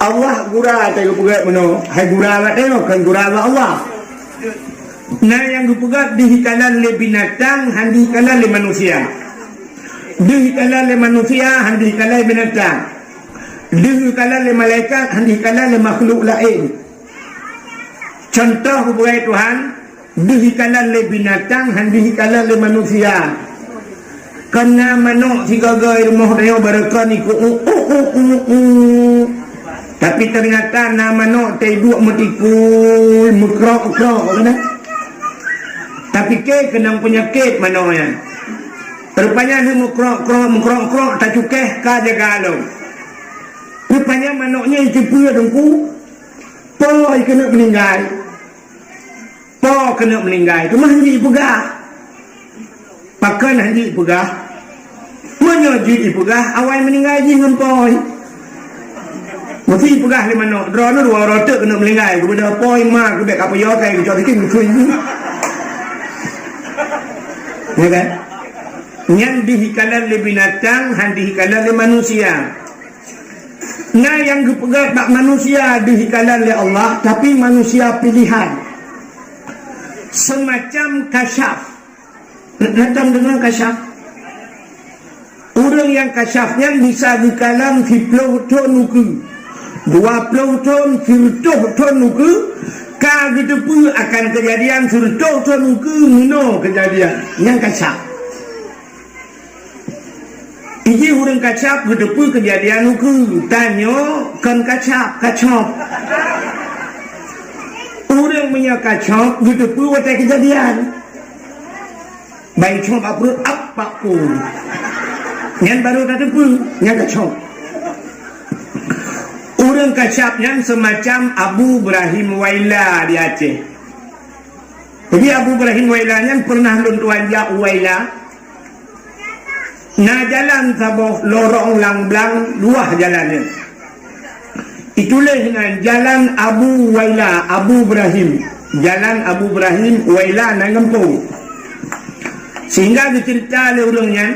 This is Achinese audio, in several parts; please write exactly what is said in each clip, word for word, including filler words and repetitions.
Allah gura teuh geupeugah meunoe, hai gura bak tanyoe, kon gura bak Allah. Na nyang geupeugah deuh ikalan lé binatang, han deuh ikalan lé manusia. Deuh ikalan lé manusia, han deuh ikalan lé binatang. Deuh ikalan lé malaikat, han deuh ikalan lé makhluk laén. Contoh geupeugah Tuhan, deuh ikalan lé binatang, han deuh ikalan lé manusia. Kon na manok sigoe-goe rumoh tanyoe barokon ikut u, u, u, u, u. Tapi ternyata na manok teuduek meutikui, meukrok-krok, kan? Tapi ke keunong peunyakét manok nyan. Rupanya lheueh meukrok-krok, meukrok-krok, tacukeh ka jaga lom. Rupanya manok nyan iteupeu teungku, po keuneuk meuninggai. Po keuneuk meuninggai, teuma han jeuet ipeugah. Pakon han jeuet ipeugah? Meunyoe jeuet ipeugah, awai meuninggai jih ngon po. Meusti ipeugah lé manok, droeneuh dua uroe teuk keuneuk meuninggai, geubeudôh po ma, geubek ka peuyô, kai geucok sikit, geukheun jih. Ya kan? Nyan deuh ikalan lé binatang, han deuh ikalan lé manusia. Na nyang geupeugah bak manusia deuh ikalan lé Allah, tapi manusia pilihan. Semacam kasyaf. Na tom deungoe kasyaf? Ureuëng nyang kasyaf nyan bisa geukalan siplôh thon ukeue, dua plôh thon, sireutôh thon ukeue, ka geuteupeue akan keujadian sireutôh thon ukeue meunoe keujadian. Nyan kasyaf. Ijih ureuëng kasyaf geuteupeue keujadian ukeue, tanyoe kon kasyaf, kacop. Ureuëng meunyoe kacop geuteupeue watée keujadian. Bai cop bak pruet, ap bak pu. Nyan barô tateupeue, nyan kacop. Ureuëng kasyaf nyan semacam Abu Ibrahim Waila di Aceh. Jadi Abu Ibrahim Waila nyan pernah lôn tuan jak u Waila. Na jalan saboh lorong lam blang luwah jalan nyan. Ituléh nan Jalan Abu Waila, Abu Ibrahim. Jalan Abu Ibrahim Waila nan gampông. Sehingga geuceurita lé ureuëng nyan,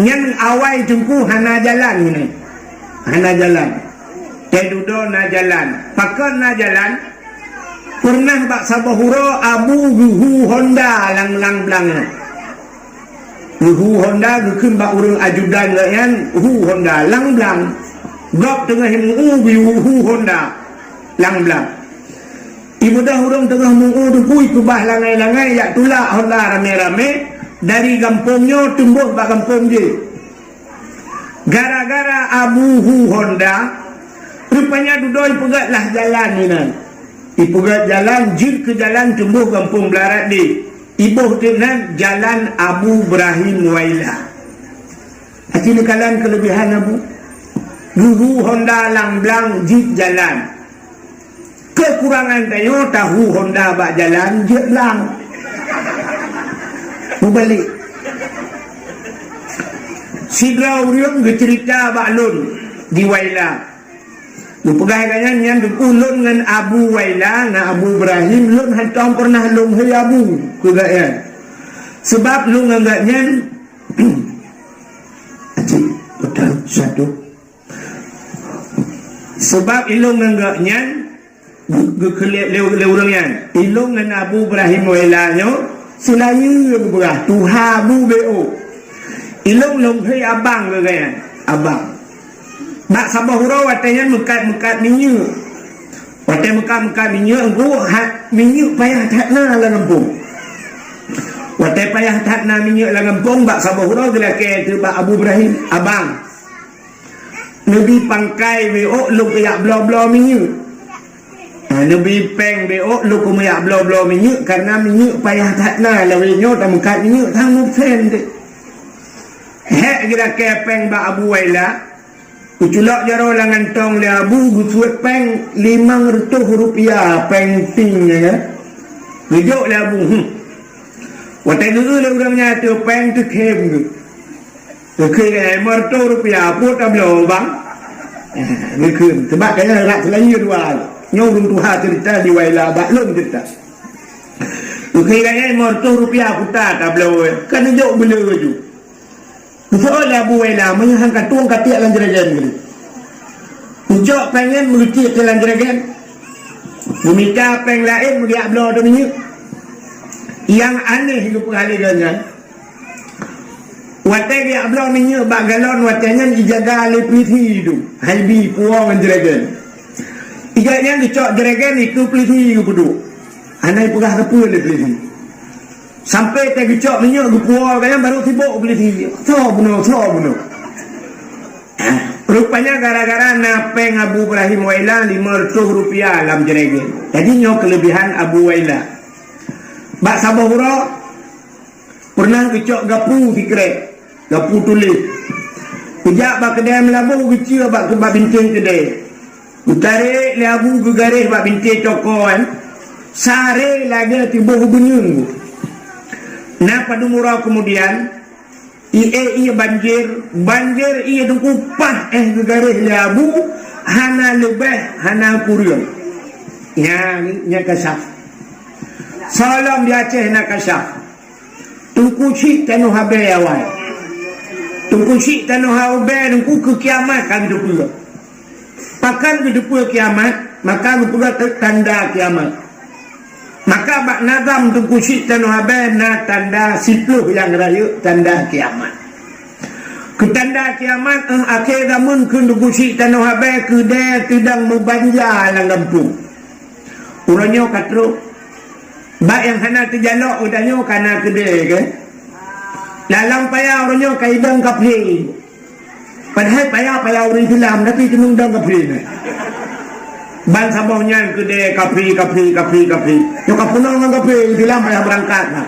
nyan awai teungku hana jalan nyan. Hana jalan. Teuh dudoe na jalan. Pakon na jalan? Pernah bak saboh uroe Abu geuhu honda lam, lam blang nyan. Geuhu honda geukheun bak ureuëng ajudan geuh nyan, hu honda lam blang. Gob teungoh meu-u geuhu honda lam blang. Ibeudôh ureuëng teungoh meu-u teungku ikeubah langai-langai jak tulak honda ramé-ramé dari gampông nyoe teumbôh bak gampông jéh. Gara-gara Abu hu honda, rupanya dudoe ipeugét lah jalan inan. Ipeugét jalan jeuet keu jalan teumbôh gampông Blarat deh. Iboh teuk nan Jalan Abu Ibrahim Waila. Aci neukalon keuleubihan Abu. Geuhu honda lam blang jeuet jalan. Keukurangan tanyoe tahu honda bak jalan jeuet blang. Mubalek. Sidroe ureuëng geuceurita bak lôn di Waila. Geupeugah gobnyan nyan teungku lôn ngon Abu Waila, na Abu Ibrahim, lôn hantom pernah lôn hei Abu keu gobnyan. Sabab lôn ngon gobnyan Aci, beutôi satu. Sabab ilôn ngon gobnyan geu-, geukheun lé, lé ureuëng nyan. Ilôn ngon Abu Ibrahim Waila nyoe seulayeue geupeugah tuha Abu B O. Ilôn lôn hei abang keu gobnyan, abang. Bak saboh uroe watée nyan meukat-meukat minyeuk. Watée meukat-meukat minyeuk, geuh hat minyeuk payah that na lam gampông. Watée payah that na minyeuk lam gampông, bak saboh uroe geulakée teuk bak Abu Ibrahim, "Abang, neubi pangkai B O lôn keuyak bloe-bloe minyeuk." Ha, neubi péng B O lôn keuyak bloe-bloe minyeuk, kareuna minyeuk payah that na, lawét nyoe tameukat minyeuk, tang muphen deh. Hék geulakée péng bak Abu Waila, geuculok jaroe lam gantong lé Abu, geusuet péng limong reutôh rupiah, péng ting nyan. Geujok lé Abu, hmm. Watée geu-eu lé ureuëng nyan ateueh péng teukhém geuh. Geukheun lé, "Lima reutôh rupiah, peue tabloe, Bang?" Eh, geukheun. Sabab kayée rot seulayeue dua. Nyoe ureuëng tuha ceurita di Waila bak lôn ceurita. Geukheun lé, "Lima reutôh rupiah, peue tabloe." Kan neujok beuleu ju. Geuseuôt lé Abu Waila, meunyoe han ka tueng ka tiek lam jrajan geuh. Cok péng nyan meugeucit teuh lam jragen. Geumita péng laén meugeuyak bloe teuh minyeuk. Nyang aneh geupeuhah lé gobnyan, watée geuyak bloe minyeuk bak galon, watée nyan ijaga lé peulisi tu, hai bi puwoe ngon jragen. Ijak nyan geucok jragen, ikeue peulisi geupeuduek. Hana ipeugah keupeue lé peulisi. Sampai teuh geucok minyeuk geupuwoe, gobnyan barô sibok peulisi. Soe bunoe, soe bunoe. Rupanya gara-gara na péng Abu Ibrahim Waila lima reutôh rupiah lam jragen. Jadi nyoe keuleubihan Abu Waila. Bak saboh uroe, peureunah geucok gapu sikrek, gapu tuléh. Geujak bak keudè meulaboh, geucue bak, bak bintéh keudè. Geutarek lé Abu, geugaréh bak bintéh toko nyan, saré lagée tuboh beuneung. Na padum uroe keumudian, ié-ié banjir, banjir ié teungku paih éh geugaréh lé Abu, hana leubeh, hana kureueng. Nyan, nyan kasyaf. Soe lom di Aceh na kasyaf. Teungku Chik Tanoh Abée awai. Teungku Chik Tanoh Abée teungku keu kiamat ka geuteupeue. Pakon geuteupeue kiamat, maka geupeugah teuk tanda kiamat. Maka bak nazam Teungku Chik Tanoh Abée na tanda siplôh nyang rayeuk tanda kiamat. Keu tanda kiamat, eh, akhé zaman kheun Teungku Chik Tanoh Abée keudè teudang meubanja lam gampông. Uroe nyoe ka trok. Bak nyang hana teujalok geutanyoe ka na keudè, keu? Dalam paya uroe nyoe ka idong kaphé. Padahai paya-paya ureuëng Islam, tapi keuneuk dong kaphé nyan. Ban saboh nyan keudè kaphé, kaphé, kaphé, kaphé. Nyoe ka peunoh ngon kaphé, Islam payah beurangkat na.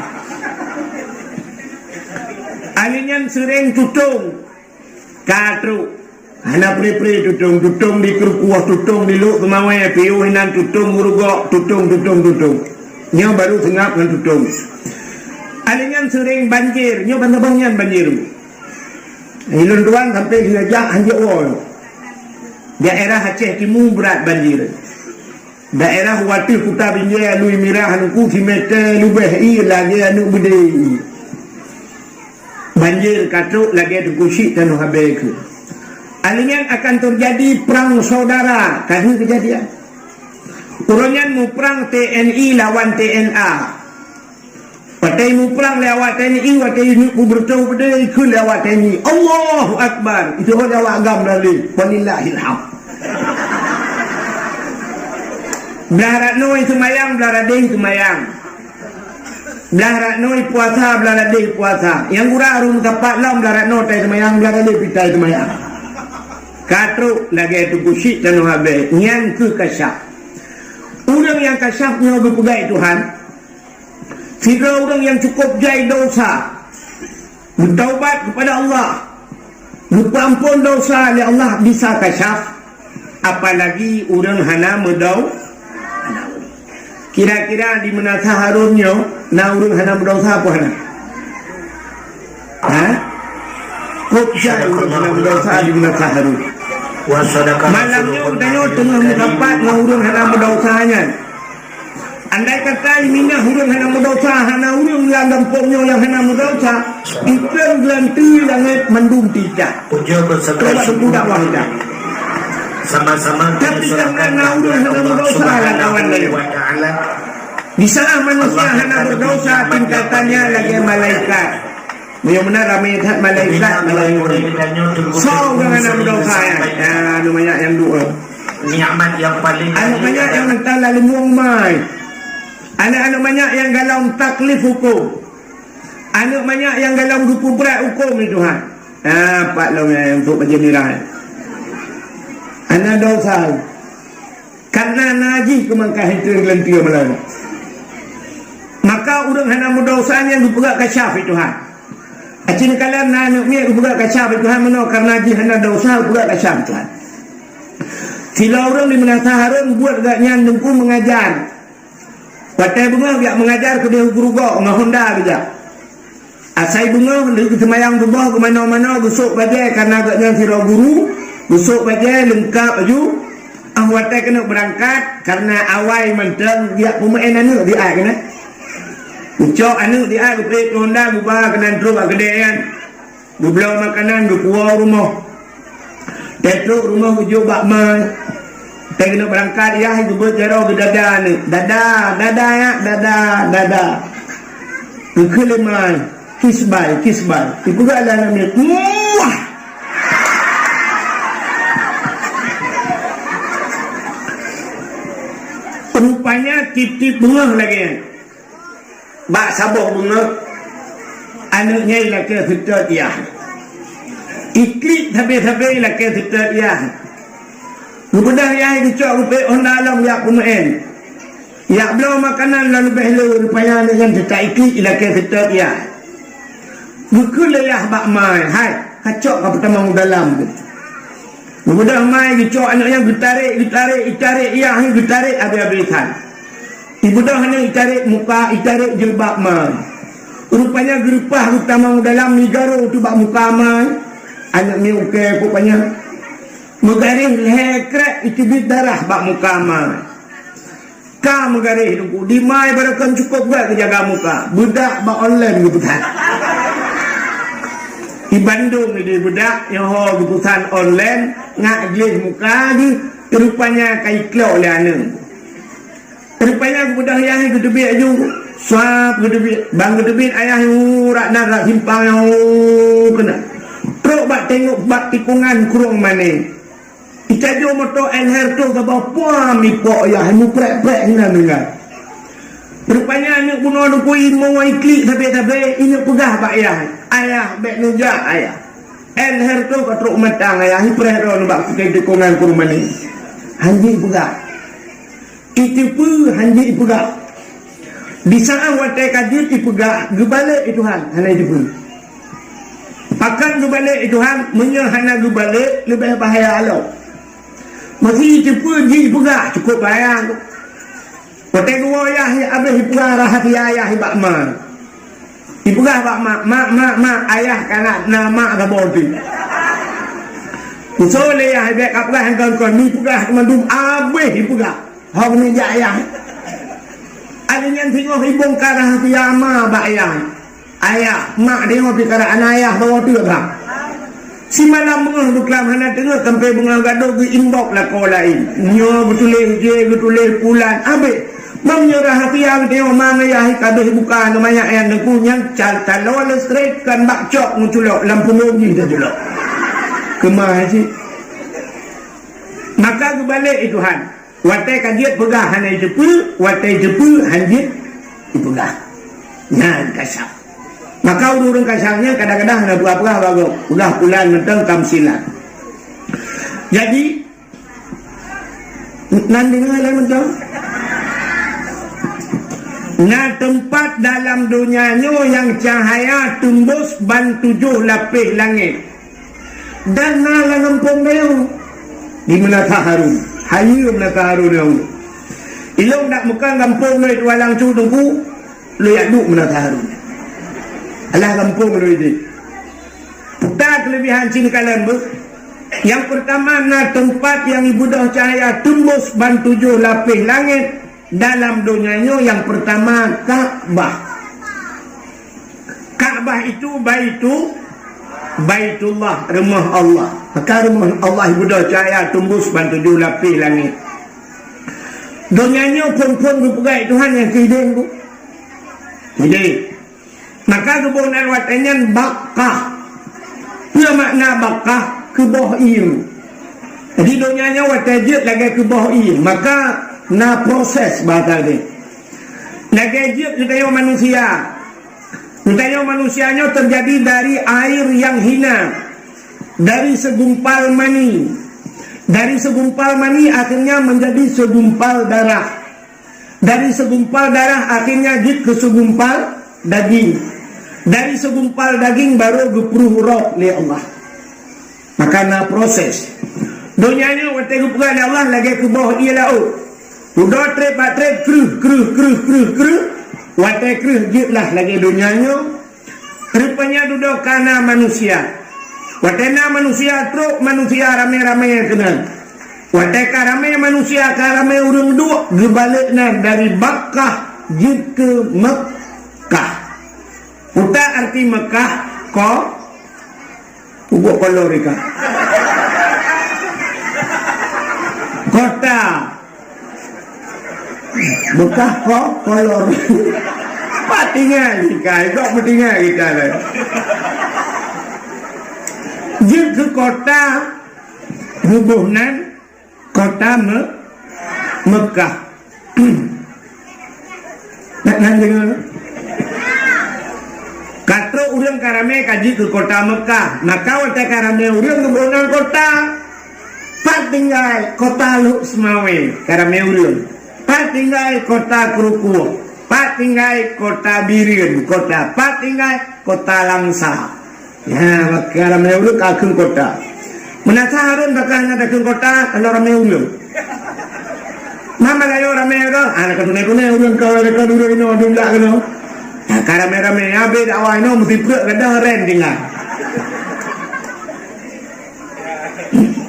Ahli nyan seuréng tutong. Ka trok. Hana pre-pre tutong, tutong di Krukoh, tutong di Lhokseumawe, piôh inan tutong Meurugok, tutong, tutong, tutong. Nyoe barô seungab ngon tutong. Ahli nyan seuréng banjir, nyoe ban saboh nyan banjir. Ilôn tuan sampai singoh jak hanjeuet woe. Daerah Aceh Timu brat banjir. Daerah wateueh Kuta Binjai, Alui Mirah, Teungku, simeter leubeh ié lagée aneuëk beudé ié. Banjir ka trok lagée Teungku Chik Tanoh Abée kheun. Ahli nyan akan teujadi prang saudara, ka deuh keujadian. Uroe nyan muprang T N I lawan T N A. Watée muprang lé awak T N I, watée ineuk peubeureutoh beudé, ikheun lé awak T N I, "Allahu Akbar!" Itu lé awak agam lalu, "Walillahil hamd." Blah rot noe seumayang, blah rot deh seumayang. Blah rot noe puasa, blah rot deh puasa. Nyang gura ureuëng meusapat lom, blah rot noe tai seumayang, blah rot deh pih tai seumayang. Ka trok lagée Teungku Chik Tanoh Abée, nyan keuh kasyaf. Ureuëng nyang kasyaf nyoe geupeugah Tuhan, sidroe ureuëng nyang cukup jai desya, beutaubat keupada Allah, geupeuamphon desya lé Allah bisa kasyaf, apalagi ureuëng hana meudau-, kira-kira di Meunasah Harun nyoe na ureuëng hana meudesya peue hana? Ha? Kok jai ureuëng hana meudesya di Meunasah Harun? Malam nyoe geutanyoe teungoh meusapat ngon ureuëng hana meudesya nyan. Andai kata iminah ureuëng hana meudesya, hana ureuëng lam gampông nyoe nyang hana meudesya, ipeue geulantui langét mandum teuicah. Coba teupeue dakwah dah. Sama-sama. Tapi karena na ureuëng hana meudesya lah kawan lain. Di salah manusia hana berdosa tingkatannya lagi malaikat. Meunyoe meunan ramé that malaikat, malaikat. Soe ureuëng hana meudesya nyan? Ya, anu manyak nyang dua. Nikmat yang paling. Aneuk manyak nyang mantong lam leumbong mai. Aneuk-aneuk manyak nyang golom taklif huköm. Aneuk manyak nyang golom geupeubrat huköm lé Tuhan. Ha, pat lom nyang untuk bajée mirah. Hana desya. Karena na jih keumankahan itu nyang geulanteue malam. Maka ureuëng hana meudesya nyan geupeugah kasyaf lé Tuhan. Aci neukalon na aneuk miet geupeugah kasyaf lé Tuhan meunoe, karena jih hana desya geupeugah kasyaf lé Tuhan. Sidroe ureuëng di Meunasah Harun buet gobnyan teungku meungajar. Watée beungoh geujak meungajar keudeh u Geurugok ngon honda geujak. Asai beungoh, lheueh geuseumayang suboh geumanoe-manoe, geusôk bajée, karena gobnyan sidroe guru, geusôk bajée leungkab laju. Ah, watée keuneuk beurangkat, karena awai mantong geujak peumeu'en aneuk di ai keunan. Geucok aneuk di ai, geupeuék keu honda, geuba keunan trok bak keudè nyan. Geubloe makanan, geupuwoe u rumoh. Teutrok rumoh geujok bak ma, Teuh keuneuk beurangkat, yah geubeuet jaroe geuh dada aneuk. Dada, dada, ya, dada, dada. Geukheun lé ma, "Kiss bye, kiss bye." Ipeugah lé aneuk miet, "Muah!" Rupanya tieb-tieb beungoh lagèe nyan. Bak saboh beungoh, aneuk nyan ilakèe seutôt yah. Iklik sabe-sabe ilakèe seutôt yah. Geubeudôh yah geucok geupék honda lom jak peumeu'en. Jak bloe makanan lom leubeh le, rupanya aneuk nyan teuka iklik ilakèe seutôt yah. Geukheun lé yah bak ma, "Hai, kacok ka peutamong u dalam." Geubeudôh ma geucok aneuk nyan geutarek, geutarek, itarek yah, geutarek abéh-abéh that. Ibeudôh aneuk itarek muka, itarek jilbab ma. Rupanya geureupah geutamong dalam, igaro teuh bak muka ma. Aneuk miet ukèe kok panyang. Meugaréh lhèe krek iteubiet darah bak muka ma. Ka meugaréh teungku, di ma ibarat kon cukôp gèt geujaga muka. Beudak bak online geupeusan. Di Bandung di beudak, nyoe ho geupeusan online, ngak gleh muka geuh, rupanya ka iklok lé aneuk. Rupanya geubeudôh yah geuteubiet aju. Suap geuteubiet. Ban geuteubiet ayah nyoe rot na rot simpang nyoe keunan. Trok bak teungoh bak tikongan krueng mané. Itajoh moto Elher troh saboh puam ipok yah, muprek-prek hinan deungon. Rupanya aneuk bunoe teungku imoe iklik sabe-sabe, ineuk peugah bak yah, "Ayah, bèk neujak, ayah." Elher troh ka trok mantang ayah, ipreh droe nibak tikongan krueng mané. Hanjeuet ipeugah. Iteupeue hanjeuet ipeugah. Di saát watèe ka jeuet ipeugah, geubalek i Tuhan, hana iteupeue. Pakon geubalek i Tuhan, meunyoe hana geubalek, leubeh bahaya lom. Meusé iteupeue jeuet ipeugah, cukôp bahaya. Watèe geuwoe yah, abéh ipeugah rahsia yah bak ma. Ipeugah bak mak, "Mak, mak, mak, ayah ka na, na mak saboh teuh." Usoe lé yah, "Bèk kapeugah nyan kon-kon, neupeugah teuma dum abéh ipeugah." Hok neujak ayah. Akhé nyan singoh ibongka rahsia ma bak ayah. "Ayah, mak deungoe pih karap aneuk ayah saboh teuh, bah." Simalam beungoh beuklam hana teungeut, sampoe beungoh gadôh geu-inbox lakoe laén. Nyoe geutuléh J, geutuléh Pulan, abéh. Meunyoe rahsia geutanyoe ma ngon yah ka abéh buka ngon manyak nyan teungku, nyan cal-, calo leustrek kon bak cok meuculok lam punggung jih taculok. Keumah cit. Maka geubalek i Tuhan. Watèe ka jeuet peugah hana iteupeue, watèe iteupeue hanjeuet ipeugah. Nyan kasyaf. Maka ureueng-ureueng kasyaf nyan kadang-kadang hana peugah-peugah bak gob, peugah Pulan mantong ka meusilat. Jadi, nan deungoe lé mantong. Na teumpat dalam donya nyoe nyang cahya teumbôs ban tujoh lapéh langét. Dan na lam gampông tanyoe di Meunasah Harun. Hayeue Meunasah Harun nyoe. Ilôn dak meukan gampông lôn di Tualang Cu teungku, lôn jak duek Meunasah Harun. Alah gampông lôn di. Peue ta keuleubehan cit kalon beuh. Nyang peurtama na teumpat nyang ibeudôh cahya teumbôs ban tujoh lapéh langét. Dalam donya nyoe nyang peurtama Ka'bah. Ka'bah itu baitu, Baitullah, rumoh Allah. Maka rumoh Allah ibeudôh cahya teumbôs ban tujoh lapéh langét. Donya nyoe phon-phon geupeugah Tuhan nyang keu idéh, Bu. Idéh. Maka geuboh nan watèe nyan Bakkah. Peue makna Bakkah? Keuboh ié. Jadi donya nyoe watèe jeuet lagèe keuboh ié, maka na proses bahasa deh. Lagèe jeuet geutanyoe manusia. Geutanyoe manusia nyoe teujadi dari air nyang hina, dari segumpal mani. Dari segumpal mani akhirnya menjadi segumpal darah. Dari segumpal darah akhirnya jeuet keu segumpal daging. Dari segumpal daging baru geupruh roh lé Allah. Maka na proses. Donya nyoe watèe geupeugah lé Allah lagèe keuboh ié laôt. Dudoe trép bak trép, kreuh, kreuh, kreuh, kreuh, kreuh. Watèe kreuh jeuetlah lagèe donya nyoe. Rupanya dudoe ka na manusia. Watèe na manusia trok manusia ramé-ramé keunan. Watèe ka ramé manusia, ka ramé ureueng duek, geubalek nan dari Bakkah jeuet keu Meukah. Peue ta arti Meukah? Ko Ubok kolor ikan. Kota. Beukah ko-, kolor. Pat tinggai ikai, kok meutinggai ikai laén. Jeuet keu kota, buboh nan kota Me-, Mekah. Nak nan deungoe? Ka trok ureuëng ka ramé ka jeuet keu kota Mekah. Maka watée ka ramé ureuëng geuboh nan kota. Pat tinggai kota Lhokseumawe, ka ramé ureuëng. Pat tinggai kota Krukoe. Pat tinggai kota Bireuen, kota. Pat tinggai kota Langsa. Ya, maka ramé ureuëng ka kheun kota. Meunasah hareuem baka hana takheun kota, kalau ramé ureuëng. Mama layo ramé ureuëng, ah, ka tuné-tuné ureuëng ka, ka ureuëng inoe, dum jak keunoe. Nah, ka ramé-ramé, habéh dakwah inoe, meusipreuk gadôh ren tinggai.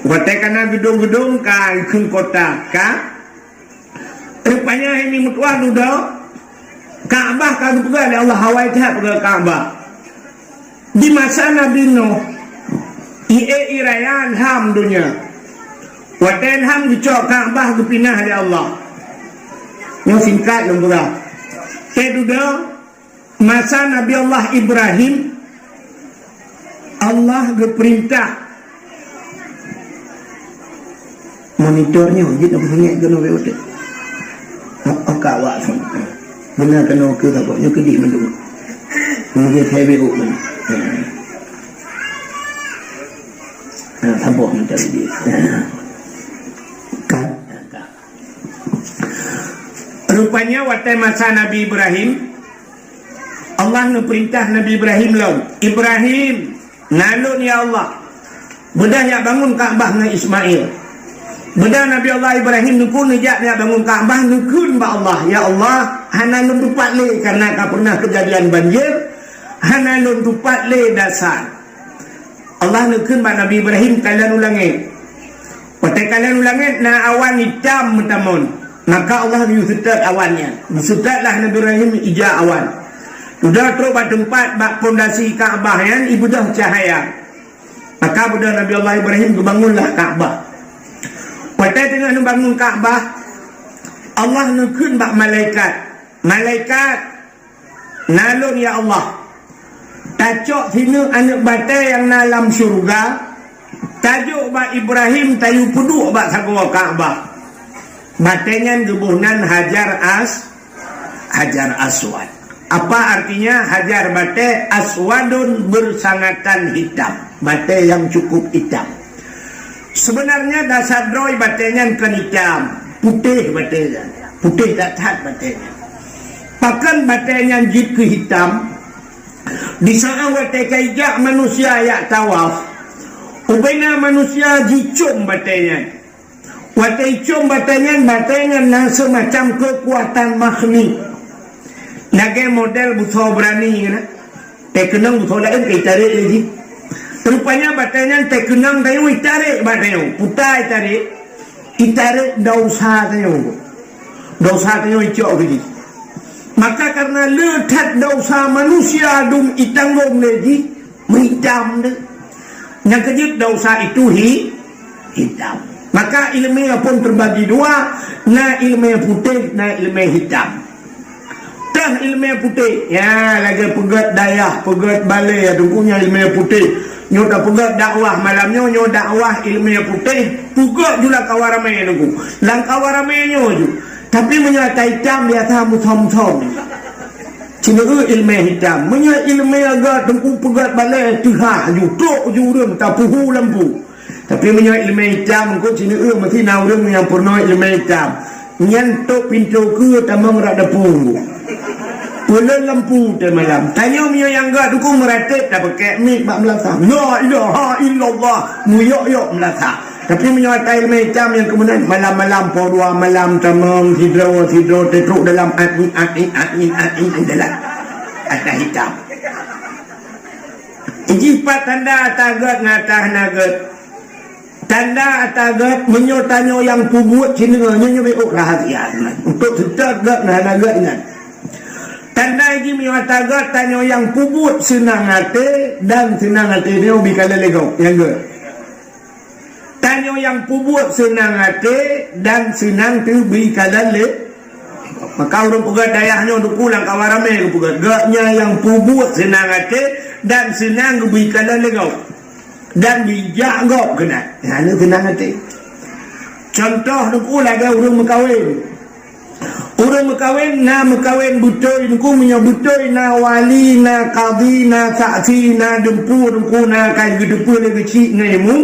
Watée ka na geudong-geudong, ka kheun kota, ka. Rupanya hai mi meutuah dudoe, Ka'bah ka geupeugah lé Allah, awai that peugah Ka'bah. Di masa Nabi Nuh, ié iraya ilham donya. Watée ilham geucok Ka'bah geupinah lé Allah. Nyoe singkat lôn peugah. Teududoe, masa Nabi Allah Ibrahim, Allah geupeurintah. Monitor nyoe jeuet na beungéh keunoe beu teuh. Ka awak beuna keunoe keu saboh nyoe keudeh mandum. Nyoe saya beu. Nah, saboh monitor dia. Ka. Rupanya watée masa Nabi Ibrahim, Allah neupeurintah Nabi Ibrahim lom, "Ibrahim, na lôn ya Allah, beudôh jak bangun Ka'bah ngon Ismail." Beudôh Nabi Allah Ibrahim neukheun neujak jak bangun Ka'bah, neukheun bak Allah, "Ya Allah, hana lôn tupat lé kareuna ka pernah keujadian banjir, hana lôn tupat lé dasar." Allah neukheun bak Nabi Ibrahim kalon u langét. Watée kalon u langét na awan itam meutamon, maka Allah geuyue seutôt awan nyan. Geuseutôt lah Nabi Ibrahim ija awan. Dudoe trok bak teumpat bak pondasi Ka'bah nyan ibeudôh cahya. Maka beudôh Nabi Allah Ibrahim geubangunlah Ka'bah. Watée teungoh neubangun Ka'bah, Allah neukheun bak malaikat, "Malaikat, na lôn ya Allah, tacok sineuk aneuëk batée nyang na lam syeuruga, tajok bak Ibrahim tayue peuduek bak sagoe Ka'bah." Batée nyan geuboh nan Hajar As-, Hajar Aswad. Apa artinya Hajar batée? Aswadun, bersangatan hitam. Batée nyang cukup hitam. Sebenarnya dasar droe batée nyan kon itam, putéh batée nyan. Putéh that-that batée nyan. Pakon batée nyan jeuet keu hitam? Di saát watée ka ijak manusia jak tawaf, ubena manusia jicom batée nyan. Watée icom batée nyan, batée nyan na seumacam keukuatan magnet. Lagée model beusoe beurani keunan. Teukeunong beusoe laén ka itarek lé jih. Rupanya batée nyan teukeunong tanyoe itarek bak tanyoe. Puta itarek, itarek desya tanyoe. Desya tanyoe icok keu jih. Maka kareuna le that desya manusia dum itanggong lé jih, meuhitam deuh. Nyang keujeuet desya itu hi-, hitam. Maka iéleumé pun teubagi dua, na iéleumé putéh, na iéleumé hitam. Teuh iéleumé putéh, ya, lagée peugét dayah, peugét balée, ya, teungku nyan iéleumé putéh. Nyoe tapeugét dakwah malam nyoe, nyoe dakwah iéleumé putéh, peugét ju lam kawan ramé teungku. Lam kawan ramé nyoe ju. Tapi meunyoe ata hitam biasa musom-musom. Cina iéleumé hitam. Meunyoe iéleumé agak teungku peugét balée teuhah ju, trok ju ureuëng tapuhu lampu. Tapi meunyoe iéleumé hitam, engko cina meusti na ureuëng nyang peurunoe iéleumé hitam. Nyan tok pintoe keue tamong rak dapu. Peulon lampu teuh malam. Tanyoe meunyoe nyang gak dukung meuratéb tapakek mik bak meulasah. La ilaha illallah. Muyok-yok meulasah. Tapi meunyoe ata iéleumé hitam nyang keumudian malam-malam poh dua malam tamong sidroe-sidroe teutrok dalam atin-atin atin-atin dalam ata hitam. Jih pat tanda ata gét ngon ata hana gét. Tanda ata gét meunyoe tanyoe nyang peubuet sineungoe nyoe nyoe beu rahasia. Untuk seutôt gét ngon hana gét nyan. Tanda jih meunyoe ata gét tanyoe nyang peubuet seunang até dan seunang até nyoe beu kalon lé gob nyang gét. Nyoe nyang peubuet seunang até dan seunang teubri kalon lé. Maka ureuëng peugah dayah nyoe duku lam kawan ramé geupeugah, gobnyan nyang peubuet seunang até dan seunang geubri kalon lé gob. Dan bijak gob keunan. Nyan seunang até. Contoh duku lagée ureuëng meukawen. Ureuëng meukawen na meukawen beutôi teungku, meunyoe beutôi na wali, na kadhi, na saksi, na dumpeue teungku, na kai geuteupeue lé geuchik ngon imeum,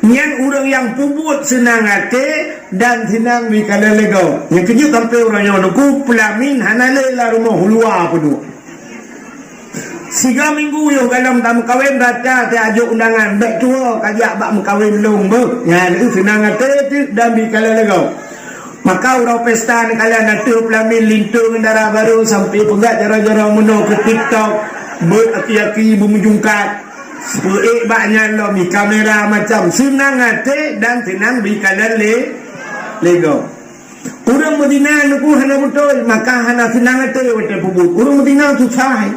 nyan ureuëng nyang peubuet seunang até dan seunang jikalon lé gob. Nyang keujeuet sampoe uroe nyoe teungku, peulamin hana lé lam rumoh, u luwa peuduek. Sigoe minggu yoh galom tameukawen rata teuajok undangan, bék tuwoe kajak bak meukawen lôn beuh. Nyan seunang até teuk dan jikalon lé gob. Maka uroe pesta neukalon ateueh peulamin linto ngon dara barô sampoe peugah jaroe-jaroe meunoe keu TikTok, beuet aki-aki beumeujungkat. Peuék bak nyan lom i kamera macam seunang até dan seunang jikalon lé lé gob. Ureuëng meuzina teungku hana beutôi, maka hana seunang até watée peubuet. Ureuëng meuzina susah.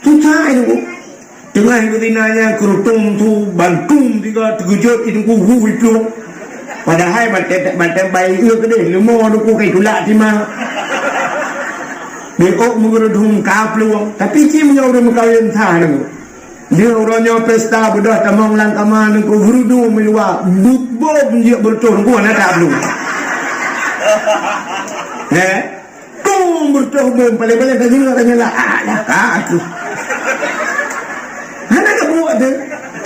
Susah teungku. Teungoh meuzina nyan keurutong su bantum tiga teugeujot teungku hu ipluek. Padahai batée batée bai eu keudeh leumo teungku kai tulak tima. Beok meugeurudong ka plueng. Tapi ci meunyoe ureuëng meukawen sa teungku. Dia uroe nyoe pesta beudôh tamong lam kama teungku geurudong meuluwa bubom jeuet beureutoh teungku hana ka plueng. He? Tung beureutoh bom paléng-paléng ka jeuet tanya lah. Ah, ya ka aku. Hana ka buet tu.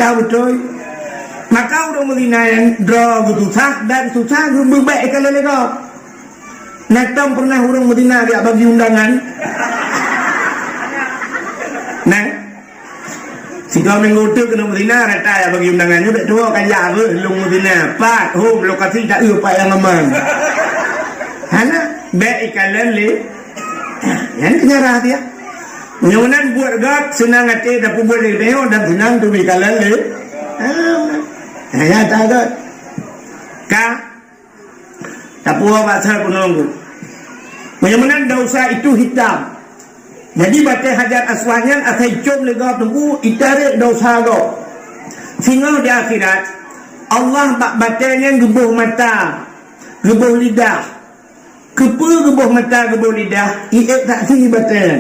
Tahu beutôi. Maka ureuëng meuzina nyan droe geususah dan susah geubeubek ikalon lé gob. Nah, tom pernah ureuëng meuzina jak bagi undangan? Nah, sigoe minggu teuk keuneuk meuzina rata jak bagi undangan nyoe bék tuwoe kajak beuh lôn meuzina. Pat hom lokasi tak eu pat nyang aman. Hana, bék ikalon lé. Nyan keunyarah dia. Meunyoe meunan buet gob seunang até tapeubuet lé geutanyoe dan seunang teubikalon lé. Ah, nyan that gob. Ka Tapuwoe bak asai peunoh. Meunyoe meunan desya itu hitam. Jadi batée Hajar Aswad nyan asai com lé gob teungku itarek desya gob. Singoh di akhirat, Allah bak batée nyan geuboh mata, geuboh lidah. Keupeue geuboh mata geuboh lidah? Iék saksi batée nyan.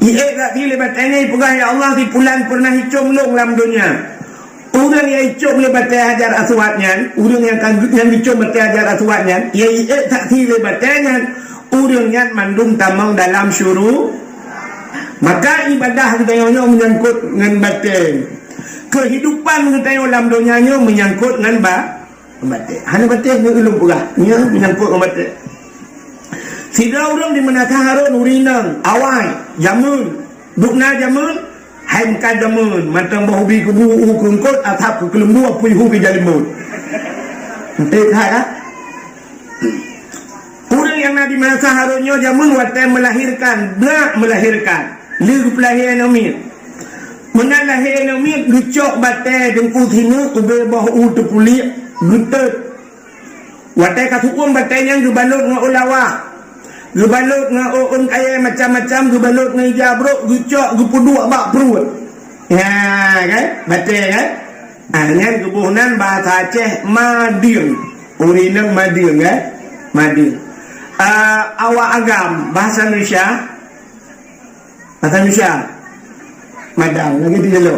Iék saksi lé batée nyan ipeugah, "Ya Allah, si pulan pernah icom lôn lam donya." Ureuëng nyang icom lé batée Hajar Aswad nyan, ureuëng nyang ka nyang icom batée Hajar Aswad nyan, nyang iék saksi lé batée nyan, ureuëng nyan mandum tamong dalam syuru. Maka ibadah geutanyoe nyoe meunyangkot ngon batée. Keuhidupan geutanyoe lam donya nyoe meunyangkot ngon ba-, Ngon batée. Hana batée ngon ulôn peugah. Nyoe menyangkut ngon batée. Sidroe ureuëng di Meunasah Harun ureuëng inong, awai, jameun. Dubna jameun, hai meukat jameun, mantong boh ubi kubu u keungkot, asab keu keuleumbu, apui hu keu jalimbot. Enteuk that, kan? Ureuëng nyang na di Meunasah Harun nyoe jameun watée meulahirkan, brat meulahirkan. Lheueh geupeulahé aneuk miet. Meunan lahé aneuk miet geucok batée deungku sineuk ubé boh u teupuliek geutot. Watée ka su'uem batée nyan geubalot ngon ôn lawah, geubalot ngon ôn kayée macam-macam, geubalot ngon ija brok, geucok geupeuduek bak pruet. Ha, kan? Batée, kan? Ah, nyan geuboh nan bahasa Aceh madeueng. Ureuëng inong madeueng, kan? Madeueng. Ah, awak agam, bahasa Indonesia, Bahasa Indonesia, madang, lagée di jelo.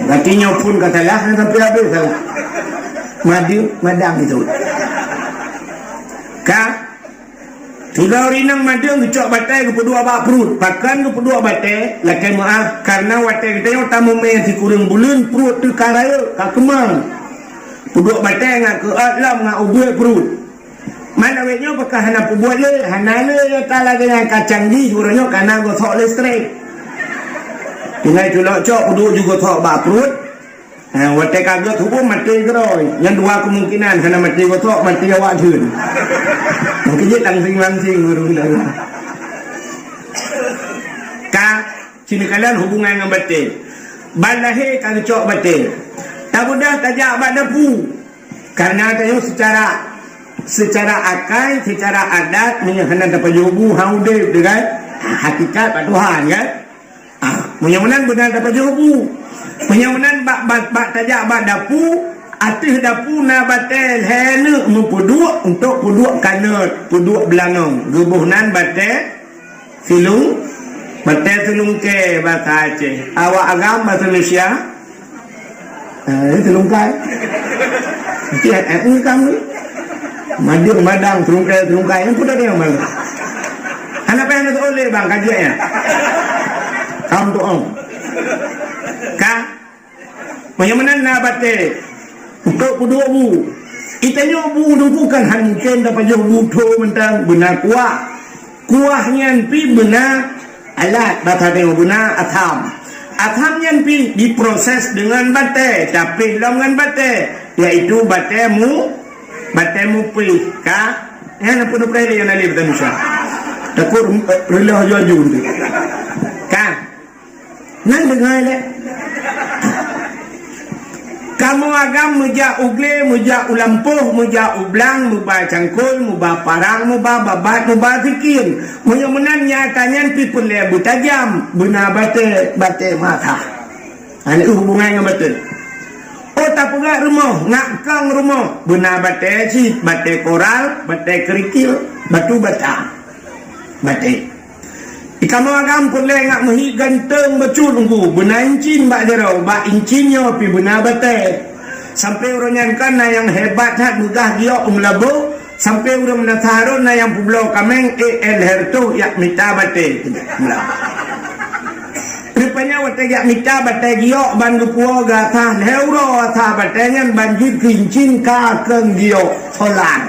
Berarti nyoe pun ka salah, sampai habéh salah. Madeueng, madang itu. Ka, sidroe ureuëng inong madeueng geucok batée geupeuduek bak pruet. Pakon geupeuduek batée, lakée meuáh, karena watée geutanyoe tamumé sikureueng buleuen pruet teuka rayeuk, ka keumang. Peuduek batée ngat keu ot lom ngat ubé pruet. Man awét nyoe pakon hana peubuet lé, hana lé nyata lagée nyang ka canggih uroe nyoe kana gosok listrik. Tinggai culok cok peuduek ju gosok bak pruet. Ha, watée ka gét huköm maté keudroe. Nyan dua kemungkinan, hana maté gosok, maté awak theun. Mungkin jeuet langsing-langsing ureuëng dah. Ka, sini kalian hubungan ngon batée. Ban lahé ka geucok batée. Tabeudôh tajak bak dapu. Karena tanyoe secara, secara akai, secara adat, meunyoe hana tapajoh bu, ha udeb, tu kan? Ha, hakikat bak Tuhan, kan? Ah, meunyoe meunan beuna tapajoh bu. Meunyoe meunan bak, bak, bak tajak bak dapu, ateueh dapu na batée lhée neuk meupeuduek untuk peuduek kanot, peuduek beulangong. Geuboh nan batée silung, batée silungkée basa Aceh. Awak agam basa Malaysia, ah, silungkai. Cih, eh, ni kamu. Madang, madang, silungkai, silungkai. Yang pun ada yang malu. Anak payah nak oleh bang, kajian ya. Kamu tu, oh. Ka? Meunyoe meunan na batée untuk peuduek bu. Itanyoe bu teungku kan han mungken tapajoh bu tho mantong, beuna kuah. Kuah nyan pih beuna alat, basa tanyoe beuna asam. Asam nyan pih diproses deungon batée, tapéh lom ngon batée, yaitu batée mu, batée mupéh. Ka? Nyan peue-peue lé nyang na lé basa Indonesia. Takot, eh, reuloh aju-aju tu. Ka? Nyan deungai lé. Kamoe agam meujak u glé, meujak u lampôh, meujak u blang, meuba cangkôi, meuba parang, meuba babat, meuba sikin. Meunyoe meunan nyata nyan pih peureulée beutajam, beuna batée, batée mata. Hana hubungan ngon batée. Oh, tapeugah rumoh, ngak kong rumoh, beuna batée cit, batée koral, batée kerikil, batu bata. Batée. Di kamoe agam peureulée ngak meuhi ganteng bacut teungku, beuna incin bak jaroe, bak incin nyoe pih beuna batée. Sampoe uroe nyan kan na nyang hebat that meugah giok u Meulaboh, sampoe ureuëng meunasah harôn na nyang peubloe kaméng, eh, eh, lhée reutôh jak mita batée. Rupanya watée jak mita batée giok ban geupuwoe geuasah lhée uroe asah batée nyan ban jeuet keu incin ka keueng giok solar.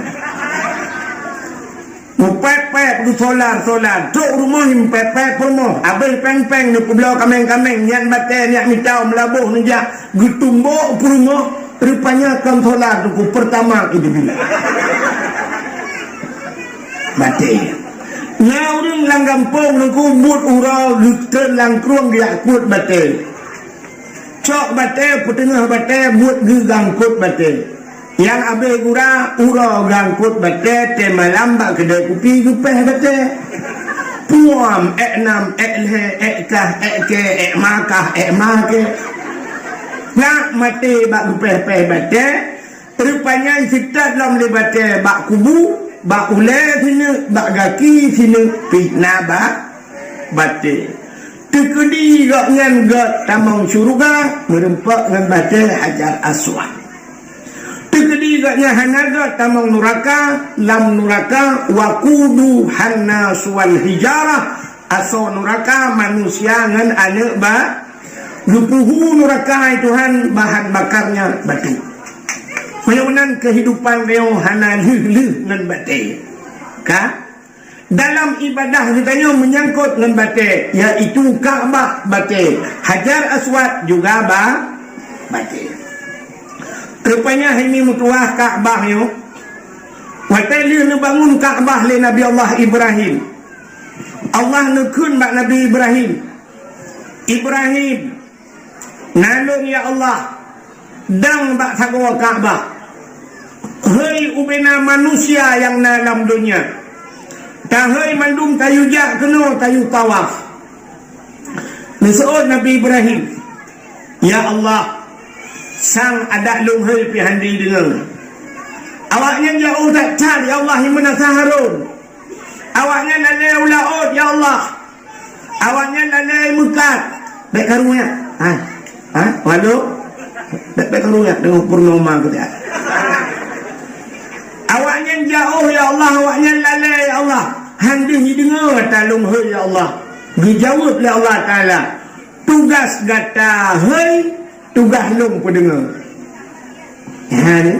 Meupék-pék geusolar-solar, trok rumoh meupék-pék peurumoh, abéh péng-péng neupeubloe kaméng-kaméng, nyan batée nyak mita u Meulaboh neujak geutumbok peurumoh, rupanya kon solar teungku, Pertamax idubila. Batée. Na ureuëng lam gampông teungku buet uroe geutreun lam krueng geujak kuet batée. Cok batée, peuteungoh batée, buet geugangkot batée. Nyang abéh gura, uroe gangkot batée, tée malam bak keudée kupi geupéh batée. Puam, ék nam, ék lhée, ék kah, ék kée, ék ma kah, ék ma kée. Nak maté bak geupéh-péh batée, rupanya seutat lom lé batée bak kubu, bak ulée sineuk, bak gaki sineuk, pih na bak batée. Teukeudi gobnyan gét tamong syeuruga, meurumpok ngon batée Hajar Aswad. Teukeudi gobnyan hana gét tamong nuraka, lam nuraka waquduhan nasu wal hijarah, asoe nuraka manusia ngon aneuëk ba-, geupeuhu nuraka, hai Tuhan, bahan bakarnya batu. Meunyoe meunan keuhidupan tanyoe hana lheueh-lheueh ngon batée. Ka? Dalam ibadah geutanyoe meunyangkot ngon batée, yaitu Ka'bah batée, Hajar Aswad juga ba-, batée. Rupanya hai mi meutuwah Ka'bah nyoe, watée lheueh neubangun Ka'bah lé Nabi Allah Ibrahim, Allah neukheun bak Nabi Ibrahim, Ibrahim, na lôn, ya Allah, dang bak sagoe Ka'bah. Hei ubena manusia nyang na lam donya, tahei mandum tayue jak keunoe tayue tawaf. Neuseuôt Nabi Ibrahim, "Ya Allah, sang adak lôn hei pih hana jideungoe." Awaknyan jak u that-that, "Ya Allah, imeun asa Harun." Awaknyan lalée u laôt, "Ya Allah." Awaknyan lalée meukat. Bék karu nyak. Ha? Ha? Waduh. Bék, bék karu nyak deungon purnoma keu dia. Awaknyan jiôh, ya Allah, awaknyan lalée, ya Allah. Han deuh jideungoe ata lôn hôi, ya Allah. Geujaweueb lé Allah Taala, "Tugas gata hôi, tugas lôn peudeungoe." Ha, ni.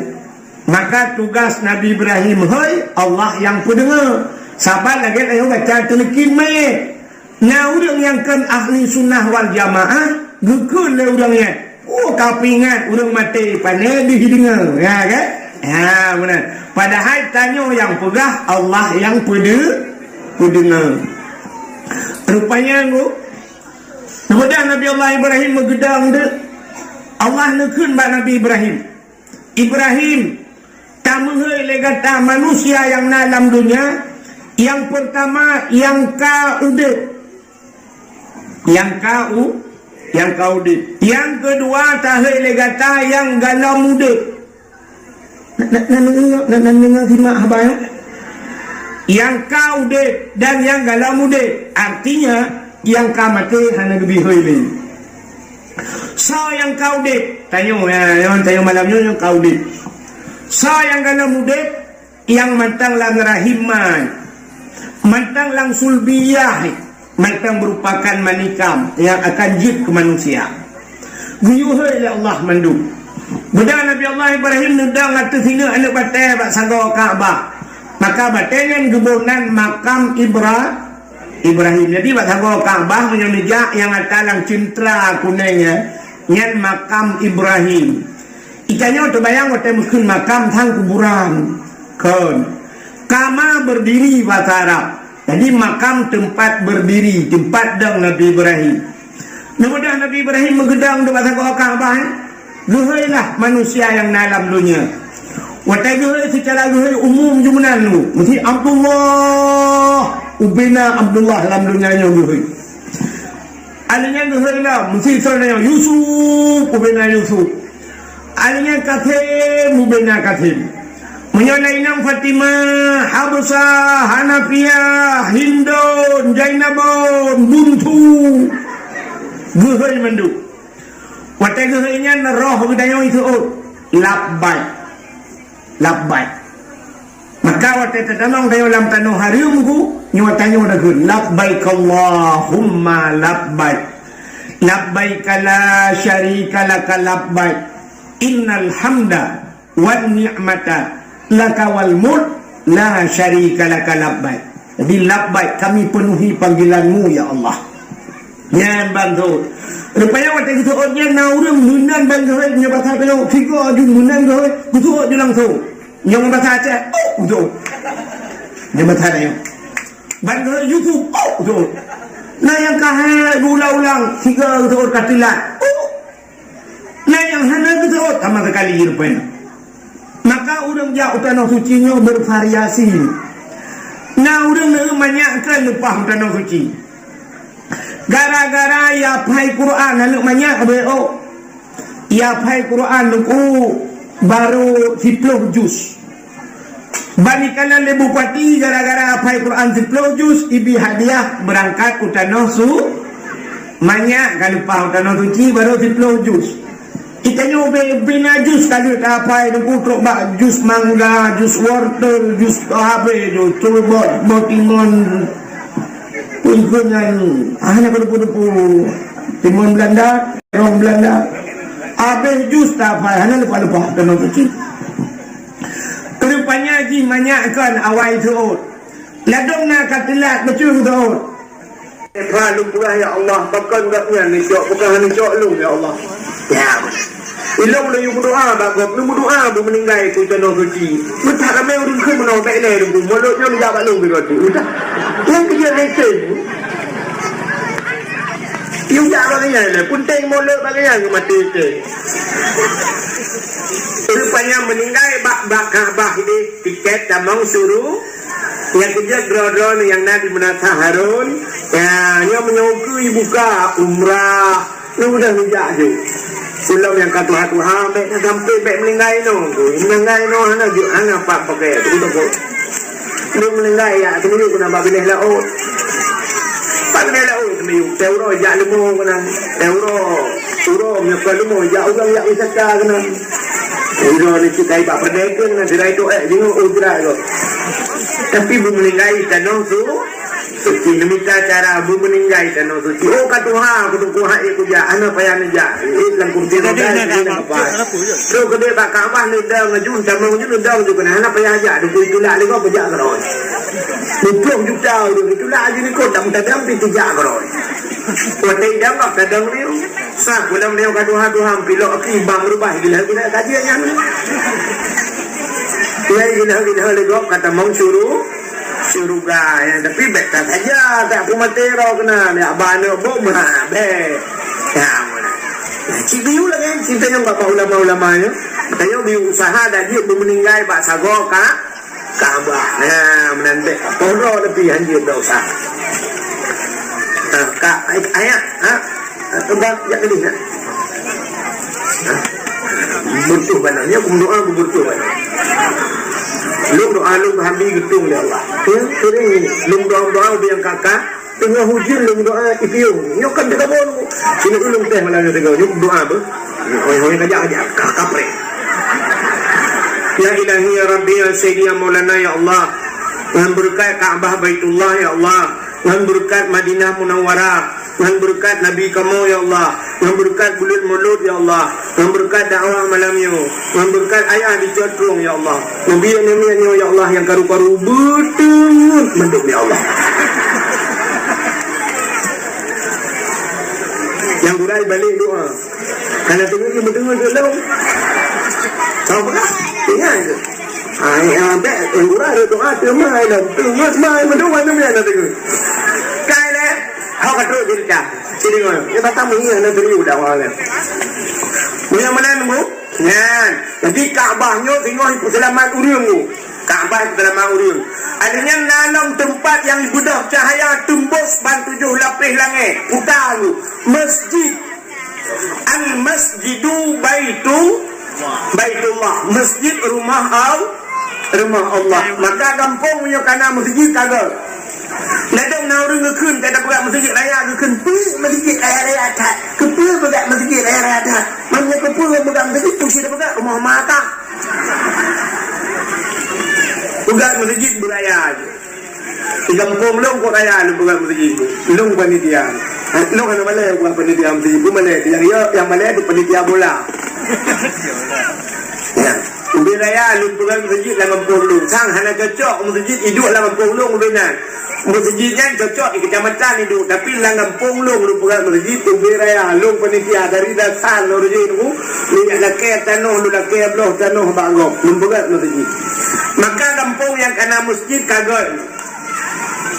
Maka tugas Nabi Ibrahim hôi, Allah nyang peudeungoe. Saban lagée tanyoe baca teuleukin manyét. Na ureuëng nyang kon ahli sunnah wal jamaah, geukheun lé ureuëng nyan, "Oh, ka peuingat ureuëng maté pané deuh jideungoe." Ya, kan? Ya, beuna. Padahai tanyoe nyang peugah, Allah nyang peude-, peudeungoe. Rupanya, Bu, kemudian Nabi Allah Ibrahim meugeudong deuh. Allah neukheun bak Nabi Ibrahim, "Ibrahim, tameuhôi lé gata manusia nyang na lam donya, nyang peurtama nyang ka udeb." Nyang ka u-, Nyang ka udeb. Nyang keudua tahei lé gata nyang gohlom udeb. Na, na, na, na, na, na, na, na, simak haba nyoe. Nyang ka udeb dan nyang gohlom udeb. Artinya, nyang ka maté hana geubri hôi lé. Soe nyang ka udeb? Tanyoe, ya, nyang tanyoe malam nyoe nyang ka udeb. Soe nyang gohlom udeb? Nyang mantong lam rahim ma, mantong lam sulbiyah, mantong meurupakan manikam nyang akan jeuet keu manusia. Geuyue hôi lé Allah mandum. Beudôh Nabi Allah Ibrahim neudong ateueh sineuk aneuk batée bak sagoe Ka'bah. Maka batée nyan geuboh nan makam Ibra-, Ibrahim. Jadi bak sagoe Ka'bah meunyoe neujak nyang ata lam ceuntera kuneng nyan, nyan makam Ibrahim. Geutanyoe teubayang watée meukheun makam sang kuburan. Kon. Kama berdiri bahasa Arab. Jadi makam tempat berdiri, tempat dong Nabi Ibrahim. Neubeudôh Nabi Ibrahim meugeudong di bak sagoe Ka'bah, eh? Geuhôi lah manusia nyang na lam donya. Watée geuhôi seucara geuhôi umum ju meunan lu. Meusi Abdullah, ubena Abdullah lam donya nyoe geuhôi. Aneuk nyan geuhôi lom, meusi soe nyoe Yusuf, ubena Yusuf. Aneuk nyan Kasim, ubena Kasim. Meunyoe laén inong Fatimah, Hafsah, Hanafiah, Hindun, Jainabun, Buntu. Geuhôi mandum. Watée geuhôi nyan roh geutanyoe iseuôt, labbaik. Labbaik. Maka watée tatamong tanyoe lam tanoh hareuem ku, nyoe tanyoe takheun, "Labbaik Allahumma labbaik. Labbaik la syarika laka labbaik. Innal hamda wan ni'mata laka wal mulk la syarika laka labbaik." Jadi, "Labbaik, kami penuhi panggilanmu, ya Allah." Nyan ban seuôt. Rupanya watée geuseuôt nyan na ureuëng meunan ban geuhôi, nyoe basa tanyoe, tiga ju meunan geuhôi, geuseuôt ju langsung. Nyoe basa Aceh, "Oh," geuseuôt. Nyoe basa tanyoe. Ban geuhôi Yusuf, "Oh," geuseuôt. Na nyang ka hai geuulang-ulang, tiga geuseuôt ka teulat. "Oh." Na nyang hana geuseuôt sama sekali rupanya. Maka ureuëng jak u Tanoh Suci nyoe bervariasi. Na ureuëng neueu manyak keu leupah u Tanoh Suci. Gara-gara ya phai Quran aneuk manyak, abéh, oh. Ya phai Quran nungku baru siploh juz. Ban ikalon lé bupati gara-gara hafai Quran siploh juz, ibi hadiah beurangkat u Tanoh Su-, manyak ka leupah u Tanoh Suci baru siploh juz. Itanyoe be-, bina juz ka lheueh tahafai, nungku trok bak juz mangga, juz wortel, juz habéh, juz culbot, botimon. Pun-pun nyan, ah, hana ka depu-depu. Timun Belanda, rong Belanda. Abéh juz tahafai, hana leupah-leupah Tanoh Suci. Rupanya jih manyak kon awai seuôt. Ladôm na ka teulat beutôi seuôt. Epha lôn peugah, "Ya Allah, pakon gobnyan neucok, pakon hana neucok lôn, ya Allah?" Ya. Ilôn lôn yue meudoa bak gob, lôn meudoa beumeuninggai keu Tanoh Suci. Meutak ramé ureuëng kheun meunoe bèk lé lôn, mulod nyoe neujak bak lôn keu Tanoh Suci. Nyang keujeuet hase. Yue jak bak gobnyan lé, peunteng mulod bak gobnyan keu maté teh. Rupanya meuninggai bak, bak Ka'bah idéh. Tiket tamong suru, nyang keujeuet droe-droe nyang na di Meunasah Harun. Ya, nyoe meunyoe ukeue buka umrah, nyoe udah neujak ju. Ulôn nyang ka tuha-tuha, bèk na sampai bèk meuninggai inoe. Meuninggai inoe hana ju, hana pat pakai. Beutôi. Lôn meuninggai ya, teumiyueb keunan bak binéh laôt. Bak binéh laôt teumiyueb, teuroe jak leumo keunan. Teuroe, uroe meunyoe ka leumo, jak ureuëng jak wisata keunan. Uroe ni cit kai bak peureudèe keunan, sirai toh ék jingok u sirai kok. Tapi beumeuninggai Tanoh Su-, Suci, neumita cara beumeuninggai Tanoh Suci. Oh, ka tuha, kuteungku hak ék kujak, hana payah neujak. Ék lam kursi roda, ék lam apa. So, keudéh bak Ka'bah neudong, aju tamong ju neudong ju keunan, hana payah jak, dukui tulak lé gob jak keudroe. Dua ploh juta ureuëng itulak aju likot, dam-tadam pi tijak keudroe. Watèe idam bak tadong riu. Sa pulang nyoe ka tuha-tuha pilok aki bang rubah gila-gila ka jeuet nyan. Nyan gila-gila lé gob ka tamong syuru-, syuruga nyan. Tapi bèk ka saja, tak pun maté roh keunan. Ya, ba aneuk bom, ha, bèk. Ya, meunan. Cit biu lagèe, cit tanyong bak ulama-ulama nyoe. Tanyong biu usaha dak jeuet beumeuninggai bak sagoe ka Ka'bah. Ha, meunan bèk. Poro leubeh hanjeuet dak usah. Ha, ka, ayat, ha. Teumpat jak tadi nak. Bertuh bana. Nyoe aku doa aku bertuh bana. Lôn doa lôn keuhai geutueng lé Allah. Ya, sering lôn doa-doa ubé nyang kakak. Teungoh ujeuen lôn doa ipiôh. Nyoe kan teuka bon. Sini ulôn teh malam nyoe teuka. Nyoe doa apa? Oh, oh, kajak-kajak. Ka-, kapreh. Ya Ilahi, ya Rabbi, ya Sayyidi, ya Maulana, ya Allah. Ngon beureukat Ka'bah Baitullah, ya Allah. Ngon beureukat Madinah Munawwarah. Ngon beureukat Nabi kamoe, ya Allah. Ngon beureukat buleuen Mulod, ya Allah. Ngon beureukat dakwah malam nyoe. Ngon beureukat ayah di Cot Trueng, ya Allah. Ngon biek nenek nyoe, ya Allah, nyang karu-karu beuteungeut mandum, ya Allah. Nyang gura ibalek doa. Hana teungeut, meuteungeut lom. Tahu peugah? Ingat ke? Ah, ya, bèk, eh, ureueng ada doa, teuma, eh, dan teungeut, mai, meudoa, nama yang ada teungeut. Kai lé, hok ka trok cerita. Sini, ya, datang, ya, ada tadi udah, awalnya. Yang mana nemu? Nyan. Jadi, Ka'bah nyoe, tengok, seulamat ureueng, bu. Ka'bah seulamat ureueng. Artinya, dalam tempat yang ibeudôh cahaya tembus ban tujoh lapéh langét. Putar, bu. Masjid. Al-masjidu baitu, baitullah. Masjid rumah Al-, rumah Allah. Maka gampông nyoe kana masjid ka göt. Ladôm na ureueng geukheun, ka tapeugah masjid raya geukheun, peue masjid raya-raya that. Keupeue peugah masjid raya-raya that. Meunyoe keupeue peugah masjid, peue cit peugah rumah mata. Peugah masjid beuraya je. Di gampông lôn kok raya lôn peugah masjid. Lôn panitia. Lôn hana malèe bukan panitia masjid. Pun malèe. Yang ya, yang malèe tu panitia bola. Ya. Ubé raya lôn peugah masjid lam gampông lôn. Sang hana cocok masjid iduek lam gampông lôn ubé nyan. Masjid nyan cocok di kecamatan iduek, tapi lam gampông lôn lôn peugah masjid ubé raya. Lôn panitia dari dasar lôn rejek tu. Lôn jak lakèe tanoh, lôn lakèe bloh tanoh bak gob. Lôn peugah masjid. Maka gampông nyang kana masjid ka göt.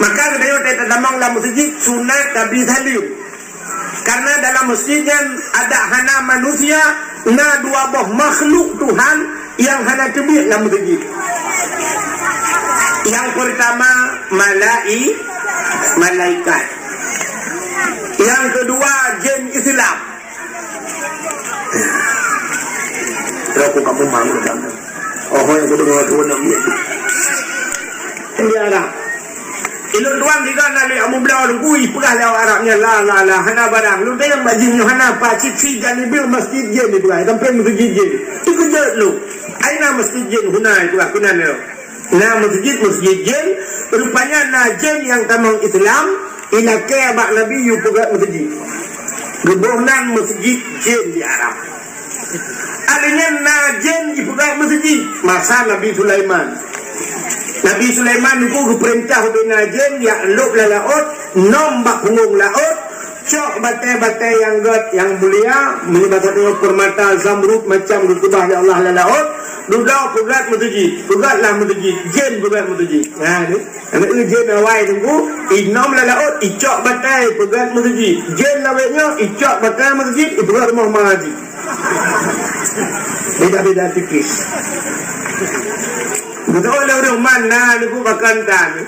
Maka geutanyoe tatamong lam masjid sunat tabi saleuem. Karena dalam masjid nyan adak hana manusia, na dua boh makhluk Tuhan nyang hana teubiet lam masjid. Yang pertama, malai-, malaikat. Yang kedua, jin Islam. Terus aku kamu malu kan? Oh, yang kedua, dua enam dia. Ini ada. Ilôn tuan tiga na lé amu blau lungkui peugah lé awak Arab nyan, la, la, la, hana barang. Lôn tanyong bak jih nyoe hana apa, cit si janibil masjid jin dipeugah, sampai masjid jin. Tu keujot lôn. Aina masjid jin huna itu aku nan lôn. Na masjid, masjid jin, rupanya na jin nyang tamong Islam, ilakèe bak Nabi yue peugah masjid. Geuboh nan masjid jin di Arab. Akhirnya na jin jipeugah masjid masa Nabi Sulaiman. Nabi Sulaiman niko geupeurintah ubé na jin jak lôb lam laôt, nom bak punggong laôt, cok batèe-batèe nyang gèt nyang mulia, meunyoe basa tanyoe peurmata zamrud macam geukeubah lé Allah lam laôt, dudoe peugah masjid, peugah lah masjid, jin peugah masjid. Nah, ni. Aneuk jin awai teungku, inom lam laôt, icok batèe peugah masjid. Jin lawét nyoe, icok batèe masjid, ipeugah rumoh mengaji. Beda-beda tipis. Beutôi lah ureueng mana ni ku bahkan tan.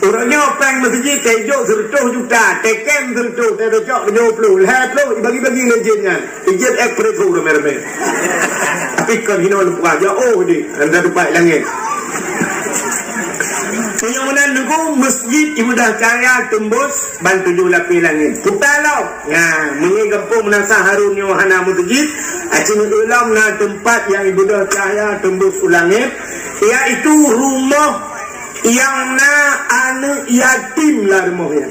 Ureueng nyoe péng masjid teuijok seratus juta, teukem seratus, teuicok tujoh ploh, lhèe ploh, ibagi-bagi lé jin nyan. Ijin ek peureutu ramé-ramé. Tapi kon hinoe lumpah, jauh di, anda tupai langit. Meunyoe meunan nunggu masjid ibadah cahya tembus ban tujoh lapéh langit. Puta lom. Nah, meunyoe gampông Meunasah Harun nyoe hana meuseujid, aci ulom na teumpat nyang ibadah cahya tembus u langit, yaitu rumoh nyang na aneuk yatim lam rumoh nyan.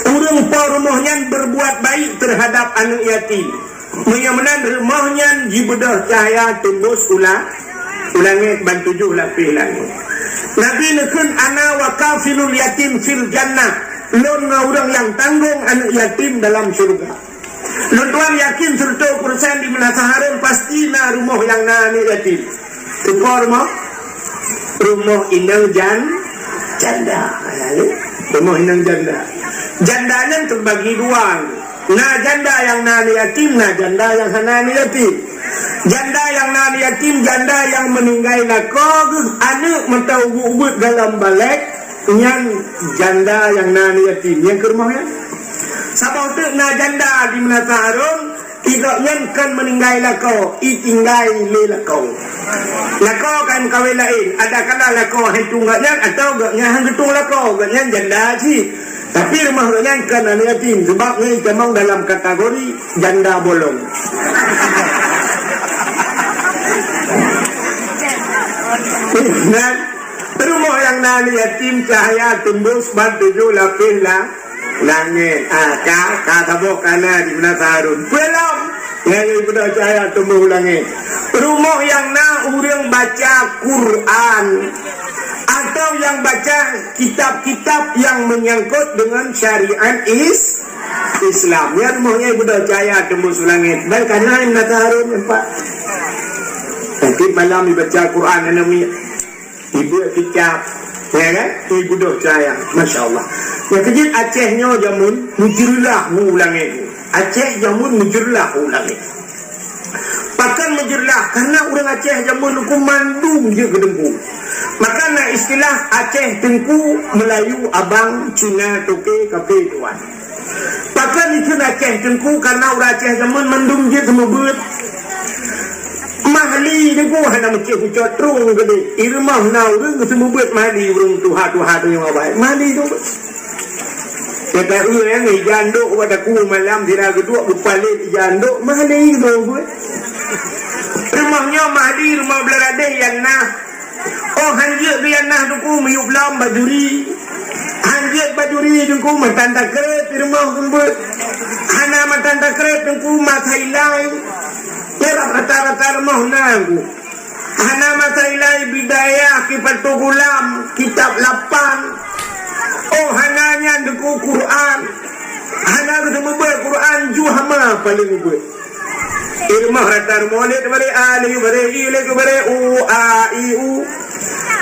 Ureueng po rumoh nyan berbuat baik terhadap aneuk yatim. Meunyoe meunan rumoh nyan jibeudôh cahya teumbôh u la-, u langét ban tujoh lapéh langét. Nabi neukheun, "Ana wa kafilul yatim fil jannah." Lôn ngon ureueng nyang tanggong aneuk yatim dalam syeuruga. Lôn tuan yakin seureutôh peureusén di Meunasah Harun pasti na rumoh nyang na aneuk yatim. Teuka rumoh? Rumoh inong jan-, janda. Rumoh inong janda. Janda nyan teubagi dua. Na janda nyang na aneuk yatim, na janda nyang hana aneuk yatim. Janda nyang na aneuk yatim, janda nyang meuninggai lakoe geuh aneuk mantong ubit-ubit dalam balek, nyan janda nyang na aneuk yatim. Nyang keu rumoh nyan? Saboh teuk na janda di Meunasah Harun, i gobnyan kon meuninggai lakoe, i tinggai lé lakoe. Lakoe ka meukawen laén, adakala lakoe han tueng gobnyan atawa gobnyan han geutueng lakoe, gobnyan janda cit. Tapi rumoh gobnyan kon aneuk yatim, sabab nyan itamong dalam kategori janda bolong. Nah, rumoh nyang na aneuk yatim cahya teumbus ban tujoh lapéh la-, langét. Ah, ka, ka saboh ka na di Meunasah Harun. Peue lom? Nyang ibeudôh cahya teumbus u langét. Rumoh nyang na ureueng baca Quran atau nyang baca kitab-kitab nyang menyangkut dengan syariat is-, Islam. Nyan rumoh nyang ibeudôh cahya teumbus u langét. Ban ka na di Meunasah Harun, nampak. Nanti malam ibaca Quran, aneuk miet. Ibuet kicap, ya kan? Ibeudôh cahya. Masya Allah. Nyang keujeuet Aceh nyoe jameun meujeureulah u langét. Aceh jameun meujeureulah u langét. Pakon meujeureulah? Karena ureueng Aceh jameun nyoe mandum jeuet keu teungku. Maka na istilah Aceh teungku, Melayu abang, Cina toke, kafe tuan. Pakon dikheun Aceh teungku, karena ureueng Aceh jameun mandum jeuet seumeubeuet. Mahli teungku hana meucéh kucot trong keudeh. I rumoh na ureueng geuseumeubeuet mahli, ureueng tuha-tuha tanyoe awai. Mahli tu. Kata ureueng nyang ija ndok bak daku malam sira geuduek beupalét ija ndok, mahli tu buet. Rumoh nyoe mahli, rumoh blah radeh nyang na. Oh, han jeuet keu nyang na teungku, miyueb lom bajuri. Han jeuet bajuri teungku, matan takreb di rumoh seumeubeuet. Hana matan takreb teungku, masa ilai. Nyan rata-rata rumoh na teungku. Hana masa ilai Bidayah, Kifatul Ghulam, kitab lapan. Oh, hana nyan teungku Quran. Hana geuseumeubeuet Quran, ju hama paleng ubeuet. Di rumoh rata rumoh, alif teubari a, alif teubari i, alif teubari u, a, i, u.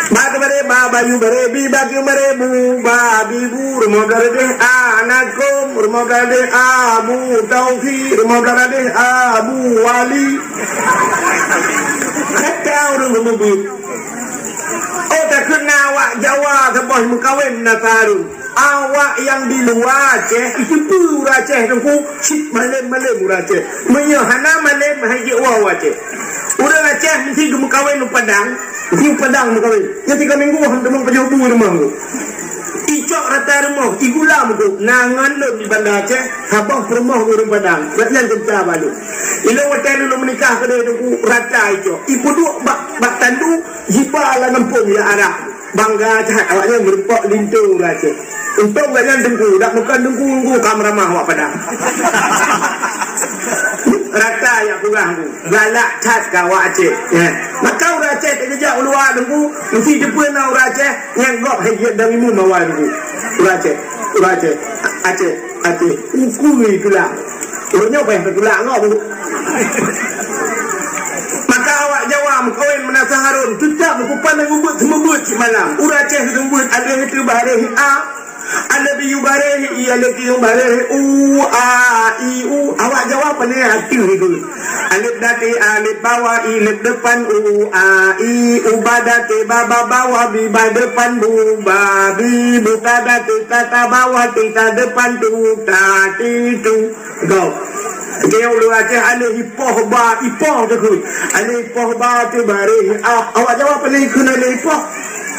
Ba teubari ba, ba yu bari bi, ba kiu bari bu, ba bi bu. Rumoh blah radeh a, Anakom. Rumoh blah radeh a, Abu Taufi. Rumoh blah radeh a, Abu Wali. Kata ureueng geumeubuet. Oh, takheun na awak Jawa saboh meukawen na Meunasah Harun. Awak nyang di luwa Aceh, iteupeue ureueng Aceh teungku, cit malem-malem ureueng Aceh. Meunyoe hana malem, han jeuet woe u Aceh. Ureueng Aceh meusti geumeukawen u Padang, meusti u Padang meukawen. Nyan tiga minggu han teumong pajoh bu rumoh teungku. Icok rata rumoh, igula teungku, na ngon lôn di Banda Aceh, saboh peurumoh ureueng Padang. Gobnyan teuntara bak lôn. Ilôn watèe lôn meunikah keudeh teungku, rata icok. Ipeuduek bak, bak tandu, jiba lam gampông jak Arab. Bangga that awaknyan meurumpok linto ureueng Aceh. Untông gobnyan teungku, dak bukon teungku, teungku ka meuramah awak Padang. Rata jak peugah teungku, galak that keu awak Aceh. Ya. Maka ureueng Aceh teugeujak u luwa teungku, meusti teupeu na ureueng Aceh nyang gob hai jeuet dan imum awai teungku. Ureueng Aceh, ureueng Aceh, Aceh, Aceh. Ukui tulak. Ureueng nyoe payah teutulak ngon. Maka awak Jawa meukawen Meunasah Harun, teutap meukupan dan ubeuet seumeubeuet cit malam. Ureueng Aceh seumeubeuet, alif teubareh a, alif yu bareh i, alif kiu bareh u, a, i, u. Awak Jawa pane ateueh itu. Alif dati, alif bawah, i, lép depan, u, a, i, u ba dati, ba, ba bawah, bi, ba depan, bu, ba, bi, bu ta dati, ta, ta bawah, ti, ta depan, tu, ta, ti, tu. Go. Keu ureueng Aceh alif ipoh ba, ipoh teukheun. Alif ipoh ba teubareh a. Awak Jawa paléng kheun alif ipoh.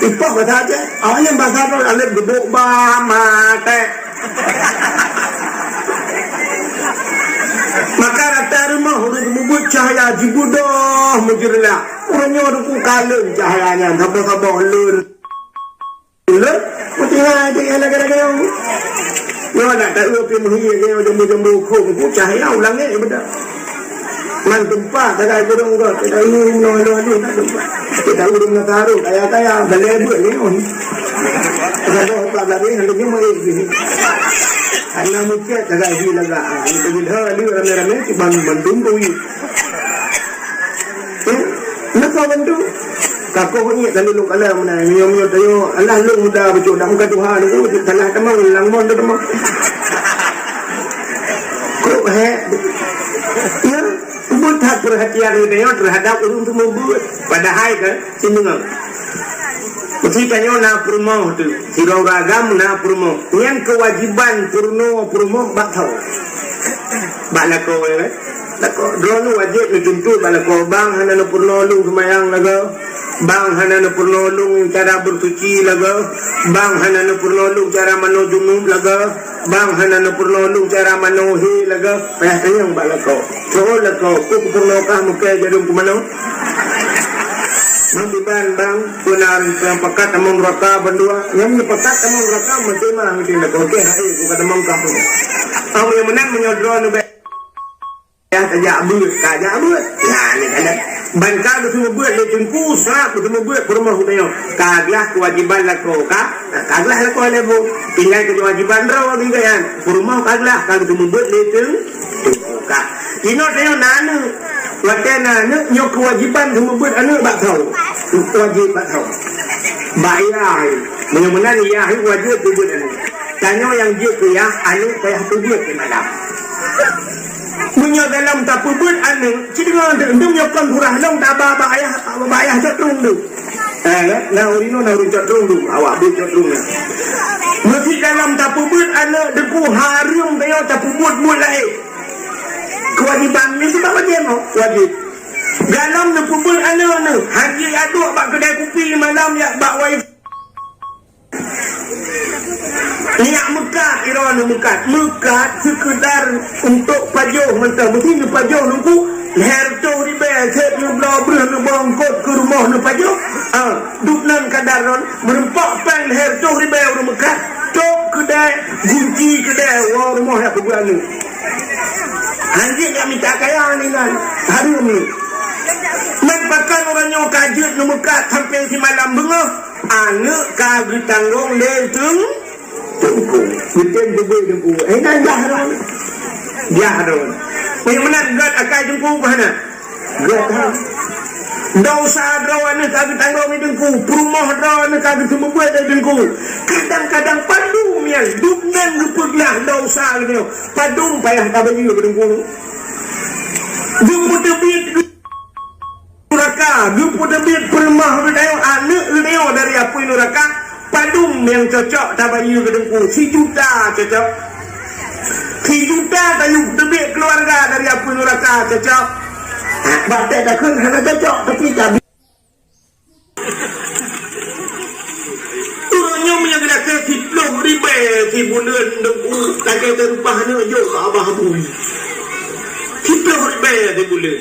Ipoh bahasa Aceh. Awak nyan bahasa droe alif geubok ba maté. Maka rata rumoh ureueng geumeubuet cahya jibeudôh meujeureulah. Ureueng nyoe teungku ka lôn cahya nyan, saboh-saboh lôn. Lôn, meutinggai deh lagèe-lagèe nyoe. Nyoe nak taeu pih meuhi lagèe nyoe jambu-jambu khong, ku cahya u langèt beudôh. Man teumpat sagai gurông gob, kita ureueng nyoe lôn lôn tak teumpat. Kita ureueng nyoe tarôh kaya-kaya, balèe beuet lé nyoe. Kita doh empat belas hari, hari nyoe meuék jih. Hana meucet sagai jih lagak. Kita jih ha lé ramé-ramé, cuma mandum duit. Eh, na kawan tu. Kakoh ingat kali lôn kalam meunan. Meunyoe-meunyoe tanyoe, alah lôn muda bacut, dak muka tuha tu, salah tamong, lam mon tu tamong. Kok, he? Ya, buet that perhatian geutanyoe terhadap ureueng seumeubeuet. Padahai kan, sindeungoe. Meusti tanyoe na peurumoh teuh. Sidroe ureueng agam na peurumoh. Nyan keuwajiban peurunoe peurumoh bak tho. Bak lakoe, eh? Lakoe. Droeneuh wajéb neutuntut bak lakoe. Bang hana neupeurunoe lôn seumayang lagoe. Bang hana neupeurunoe lôn cara beusuci lagoe. Bang hana neupeurunoe lôn cara manoe junub lagoe. Bang hana neupeurunoe lôn cara manoe hé lagoe. Payah tanyong bak lakoe. Soe lakoe, peue kupeurunoe kah meukai jareung keu manoe? Bang Iban, bang, peue na ureueng pakat tamong nuraka bandua? Nyang pakat tamong nuraka meuteumah meuteumah. Oke, hai, bukan tamong kah. Nyang meunan meunyoe droeneuh bèk. Yah tajak beuet, tajak beuet. Nah, ni kan. Ban ka geuteumeubeuet lé teungku, srap geuteumeubeuet peurumoh geutanyoe. Ka glah keuwajiban lakoe ka, ka glah lakoe lé bu. Tinggai keuwajiban droe geutanyoe. Peurumoh ka glah, ka geuteumeubeuet lé teung-, teungku ka. Inoe tanyoe na aneuk. Watèe na aneuk, nyoe keuwajiban teumeubeuet aneuk bak tho. Wajéb bak tho. Bak yah. Meunyoe meunan yah wajéb teumeubeuet aneuk. Tanyoe nyang jeuet keu yah, aneuk payah teubiet di malam. Meunyoe dalam tapeubeuet aneuk, ci deungoe deuh, deuh nyoe kon surah lôn taba bak ayah, bak ayah cot rhueng deuh. Eh, na ureueng nyoe, na ureueng cot rhueng deuh, awak beuet cot rhueng nyan. Meuseuti dalam tapeubeuet aneuk teungku hareuem tanyoe tapeubeuet buet laén. Keuwajiban nyoe sebab wajéb, oh, wajéb. Dalam neupeubeuet aneuk nyoe, hana jeuet duek bak keudè kupi malam jak bak wifi. Nyak meukat, droeneuh meukat. Meukat seukeudar untuk pajoh mantong. Meusti neupajoh teungku, lhèe reutôh ribèe, sép neubloe breueh neubongkot keu rumoh neupajoh. Ah, dub nan kadar droeneuh, meureumpok pèng lhèe reutôh ribèe ureueng meukat. Tok keudè, gunci keudè, woe rumoh jak peubeuet aneuk. Hanjeuet jak mita kaya nyan, hareuem nyan. Meupakat ureueng nyoe ka jeuet neumeukat sampoe simalam beungoh. Aneuk ka geutanggong lé teung-, teungku. Geutem teubiet teungku. Eh, nyan jah droe. Jah droe. Meunyoe meunan gèt akai teungku, bah na? Gèt, ha? Desya droeneuh ka geutanggong lé teungku. Peurumoh droeneuh ka geuteumeubeuet lé teungku. Kadang-kadang padum nyan, dub nan geupeuglah desya geutanyoe. Padum payah tabayeue keu teungku. Geupeuteubiet nuraka, geupeuteubiet peurumoh geutanyoe, aneuk geutanyoe dari apui nuraka, padum nyang cocok tabayeue keu teungku? Sijuta cocok. Sijuta tanyoe teubiet keuluwarga dari apui nuraka cocok. Bak teuh takheun hana cocok, tapi tabi. Ureueng nyoe meunyoe geulakèe siploh ribèe sibuleuen teungku, lagèe teureupah aneuk jok bak babah bui. Siploh ribèe sibuleuen.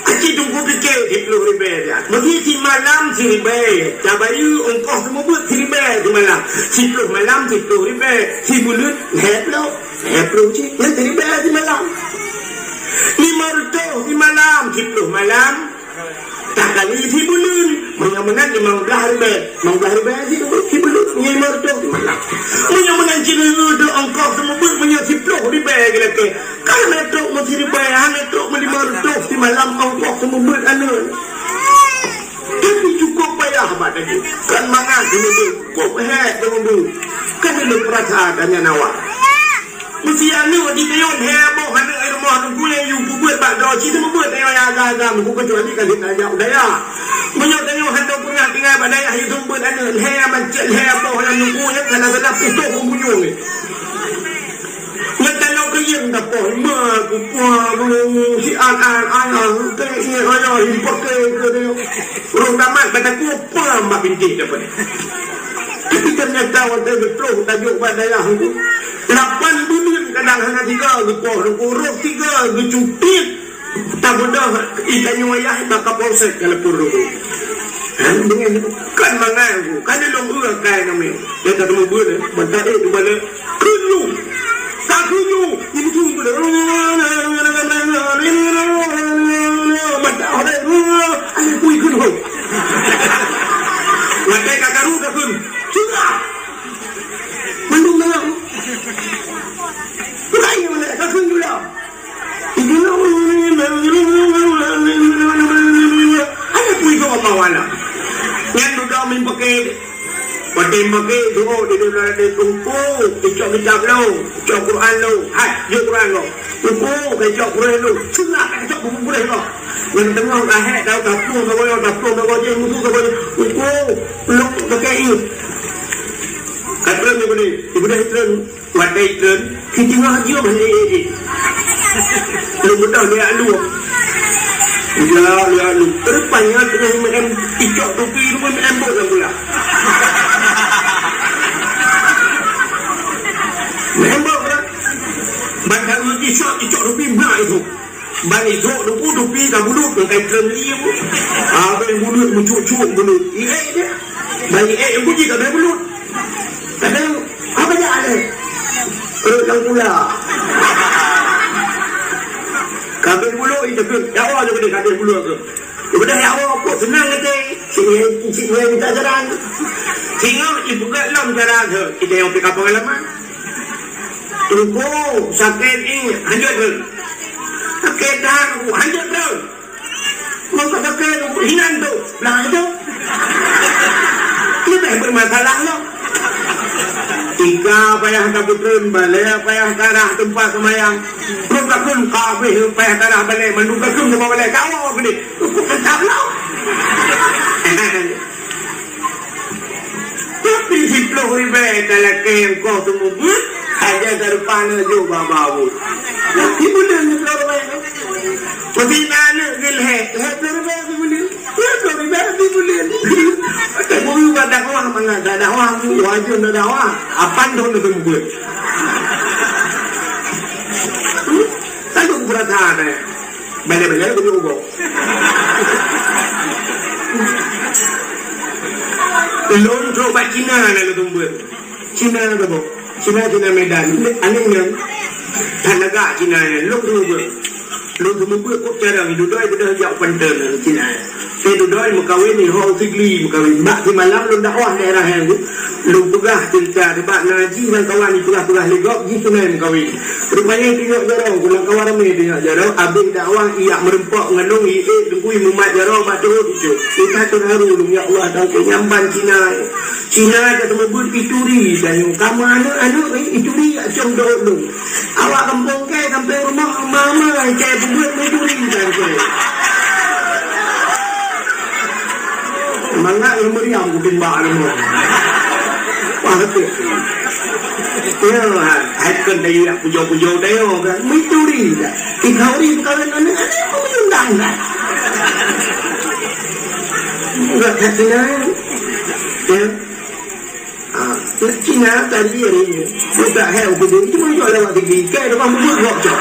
Aci teungku pike siploh ribèe nyan. Meuseuti simalam siribèe, tabayeue ongkoh seumeubeuet siribèe simalam. Siploh malam siploh ribèe, sibuleuen lhèe ploh. Lhèe ploh cit, nyan siribèe simalam. Limong reutôh simalam, siploh malam. Takali sibuleuen, meunyoe meunan limong blaih ribèe. Limong blaih ribèe si-, sibuleuen, limong reutôh simalam. Meunyoe meunan cit, ongkoh seumeubeuet meunyoe siploh ribèe geulakèe. Kan hana trok meusiribèe, hana trok meulimong reutôh simalam ongkoh seumeubeuet aneuk. Tapi cukup payah bak tanyoe. Kan mangat seumeubeuet, cukup hék seumeubeuet. Kan lôn peurasa dan nyan awak. Meusti aneuk jiteuyon lhèe boh aneuk i rumoh teungku nyang yue peubeuet bak droe cit, seumeubeuet nyoe nyang agam-agam teungku, keucuali ka lheueh tajak u dayah. Meunyoe tanyoe hana peungah tinggai bak dayah, yue seumeubeuet aneuk lhèe macet lhèe boh nyan teungku, nyan kana-kana putôh u bunyong nyan. Nyan tanoh keuyieng tapoh, ma kupah bulu si an-an ayah, keu ingat ayah, ipaké keu dia. Ureueng tamat bak takue pam bak bintéh dapat. Tapi ternyata watèe geuploh tajok bak dayah tu, lapan buleuen kadang hana tiga geupoh, geupoh roh tiga geucutit. Tabeudôh i tanyoe ayah bak kapolsek ka lapor roh. Ha, dengan kan mangai aku, kan lôn ureueng kai nami. Dia tak temu bulan, bentar eh, dua bulan. Kheun lom. Ka kheun lom. Ini tu, tu. Mata orang, anak kui kheun lom. Mata ka karu ka kheun. Sudah. Mandum dalam. Bukan yang mana, ka kheun sudah. Aneuk kui keu Allah Taala. Nyan dudoe meupaké. Watèe meupaké, dudoe di dalam teungku, icok kitab lôn, icok Quran lôn. Hai, jok Quran lôn. Teungku, icok Quran lôn. Seunah icok buku Quran lôn. Nyan teungoh lahé, tahu taplueng saboh, taplueng saboh, jih musuh saboh. Teungku, lôn paké Ka treun ibeudôh, ibeudôh treun, watèe treun, siteungoh jeuem hana ék-ék. Lôn beudôh lé alu. Ya, lé alu. Rupanya teungoh meu'en icok tupi, meu'en bot lam gula. Meu'en bot dah. Ban ka lheueh jicok, icok tupi, bah itu. Ban icok tupi, tupi ka bulut, ka treun lé. Habéh bulut, meucuk-cuk bulut. Iék dia. Ban iék, iék buji ka habéh bulut. Kadang, apa dia ada? Perut yang pula. Ka habéh bulut, itu pun. Ya Allah, dia kena habéh bulut tu. Udah ya Allah, kok senang hati. Sini, sini minta jalan. Singoh ipeugah lom cara tu. Kita yang pika pengalaman. Tunggu, sakét ni, hanjeuet tu. Sakét dah, hanjeuet tu. Maka sakét, hinan tu. Nah, itu. Leubeh bermasalah lo. Tika payah ka peutreun balèe, payah ka rhah teumpat seumayang. Lôn ka kheun ka habéh payah ka rhah balèe, mandum ka kheun teumpat balèe. Kawa geude. Kok tetap lo. Tapi siplôh ribèe talakèe nyang koh teumeubuet, hana tareupana jôk bak baut. Tapi buleuen siplôh ribèe. Peutina aneuk geulhèe, lhèe siplôh ribèe sibuleuen. Lhèe siplôh ribèe sibuleuen. Tapi guru bak dakwah mangat, dakwah, wajéb dakwah. Apan thôn teumeubuet. Lalu beurata, eh. Balèe-balèe beunyoe ugoe. Lôn trok bak Cina na lôn teumeubuet. Cina na boh. Cina, Cina Medan. Aneuk nyan. That lagak Cina nyan. Lôn teumeubuet. Lôn teumeubuet kok carông dudoe beudôh jak panten Cina. Teududoe meukawen, di Ho Sigli meukawen. Bak simalam lôn dakwah daerah nyan. Lôn peugah teuka, teubak na jih lam kawan ipeugah-peugah lé gob, jih tunai meukawen. Rupanya teungoh jaroe, ulang kawan ramé teungoh jaroe, abéh dakwah ijak meureumpok ngon lôn, iék teungku imumat jaroe bak teuhôt icok. Ika teuharu lôn, ya Allah, tangke nyamban Cina. Cina ka teumeubuet ituri, dan nyang kama aneuk-aneuk, eh, ituri acong doh lôn. Awak gampông kèe sampoe rumoh, mama kèe peubuet meuturi dan kèe. Mangat lôn meriam kutimbak lôn. Wah, beutôi. Ya, hai kön dayu yak pujau-pujau dayu kan. Meuturi dah. Tiga hari berkahwin aneuk, aneuk pun undang dah. Enggak kata lain. Ya. Ah, Cina tadi hari ini. Budak hai aku tu, itu pun jual lewat tinggi. Kai depan bubur gok cok.